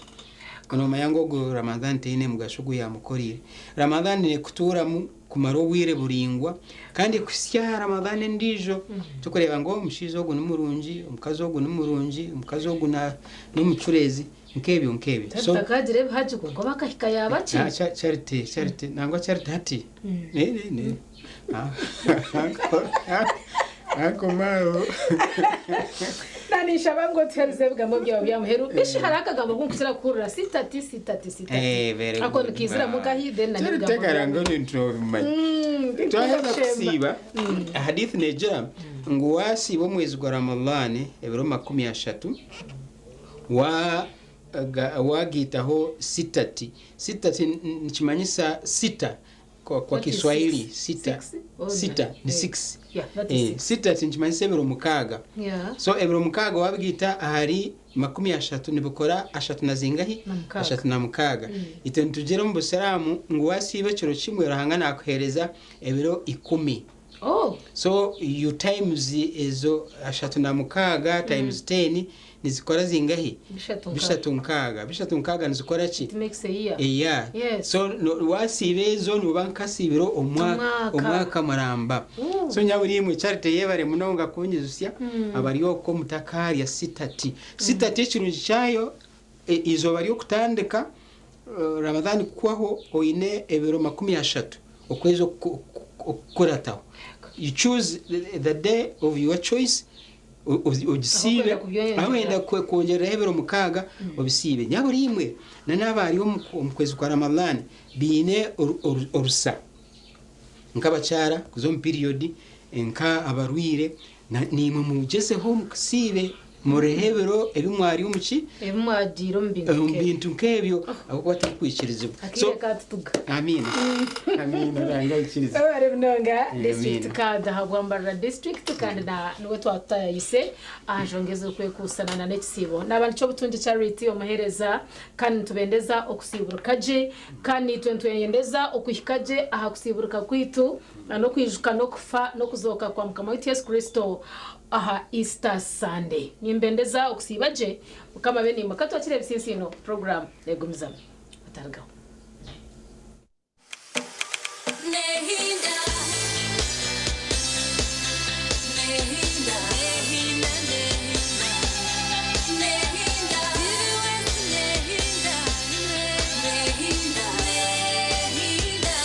Q: Noomanya ngu ogwo Ramadhan teine mugasho ogu yaamukoriire. Ramadhan neekutuuramu kumara obwire buraingwa kandi kuhitsya aha Ramadhan endiijo. Turikureeba ngu omushaija ogu ni murungi, omukazi ogu ni murungi, omukazi ogu n'omucureezi nk'ebyo nk'ebyo.
I: Charity akaagira ebihagi kwonka oba akahika yaaba ki?
Q: Charity, Charity, nangwa Charity hati. Akomaho.
I: Naninshaba ngu otuhereze ebigambo byawe bya muheru. Bishi hariho akagambo aku nkukira kuhurira sitati sitati sitati.
Q: Eh, very
I: Ako
Q: good.
I: nikiiziramu nkahi then na n'ebigambo
Q: Tegara
I: byawe.
Q: ngu nitubimanya. Twaheza kusiiba, hadith negira ngu wasiiba omwezi gwa Ramadhan ebiro 30 wa wagaitaho sitati. Sitati nikimanyisa sita kwa
I: That is
Q: Kiswahili
I: six.
Q: sita.
I: Six? Oh,
Q: Sita
I: no.
Q: ni
I: Eh.
Q: 6.
I: Yeah, that is six.
Q: Sita nikimanyisa ebiro 6.
I: Yeah.
Q: So ebiro 6 wabigaita ahari 30 nibikora ashatu na zingahi?
I: Na mukaaga.
Q: 36. Itwe nitugira omu Busiraamu ngu wasiiba ekiro kimwe Ruhanga nakuheereza ebiro 10.
I: Oh.
Q: So you times ezo 36 times 10 nizikora zingahi?
I: 36.
Q: 36. 36 nizikora ki?
I: It makes a year.
Q: Eya.
I: Yes.
Q: So wasiiba ezo noba nkasiibire
I: Omwaka.
Q: omwaka muramba.
I: Ooh.
Q: So nyaburimwe Charity yebare munonga kunyizusya abari okwo mutakarya sitati. Sitati ekirungi kyayo izooba ry'okutandika Ramadhan kukwaho oine ebiro 30 okwezi okukurataho. You choose the day of your choice ogisiibe
I: Aho kwenda kubyongerera.
Q: aho wenda kwongereraho ebiro 6 obisiibe. Nyaburimwe na n'abari omu kwezi kwa Ramadhan biine orusa nk'abakyara kuza omu period nka abarwire nimwe mugyezeho mukusiibe murehe ebiro ebi mwari omu ki?
I: Ebi mwagiire omu bintu
Q: Omu
I: nk'ebyo.
Q: bintu nk'ebyo ahabw'okuba tirikwikirizibwa.
I: Akaire katutuga.
Q: Amiina. Amiina Ruhanga aikirize.
I: Abari munonga
Q: Amiina.
I: district kandi aha Bwambarara district kandi na niwe twatutayayise aha nshonga ezirikwekuusana na n'ekisiibo. Naaba nikyo Obutungi Charity omuheereza kandi nitubendeza okusiiburuka gye kandi naitwe nitweyendeza okuhika gye aha kusiiburuka kwaitu na n'okwijuka n'okufa n'okuzooka kwa Mukama waitu Yesu Kristo aha Easter Sunday. Nimbendeza okusiiba gye Mukama abe naimwe. Ka twakire ebisinsino program negumizamu. Otarigaho.
P: Nehinda, nehinda, nehinda, nehinda, nehinda, nehinda, nehinda.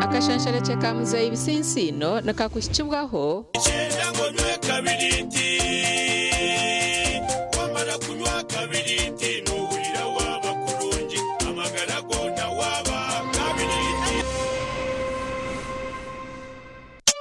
A: Akashansharekye ka muzeeyi Bisinsiino nikakuhikibwaho.
M: Kyenda ngu onywe kabiriiti.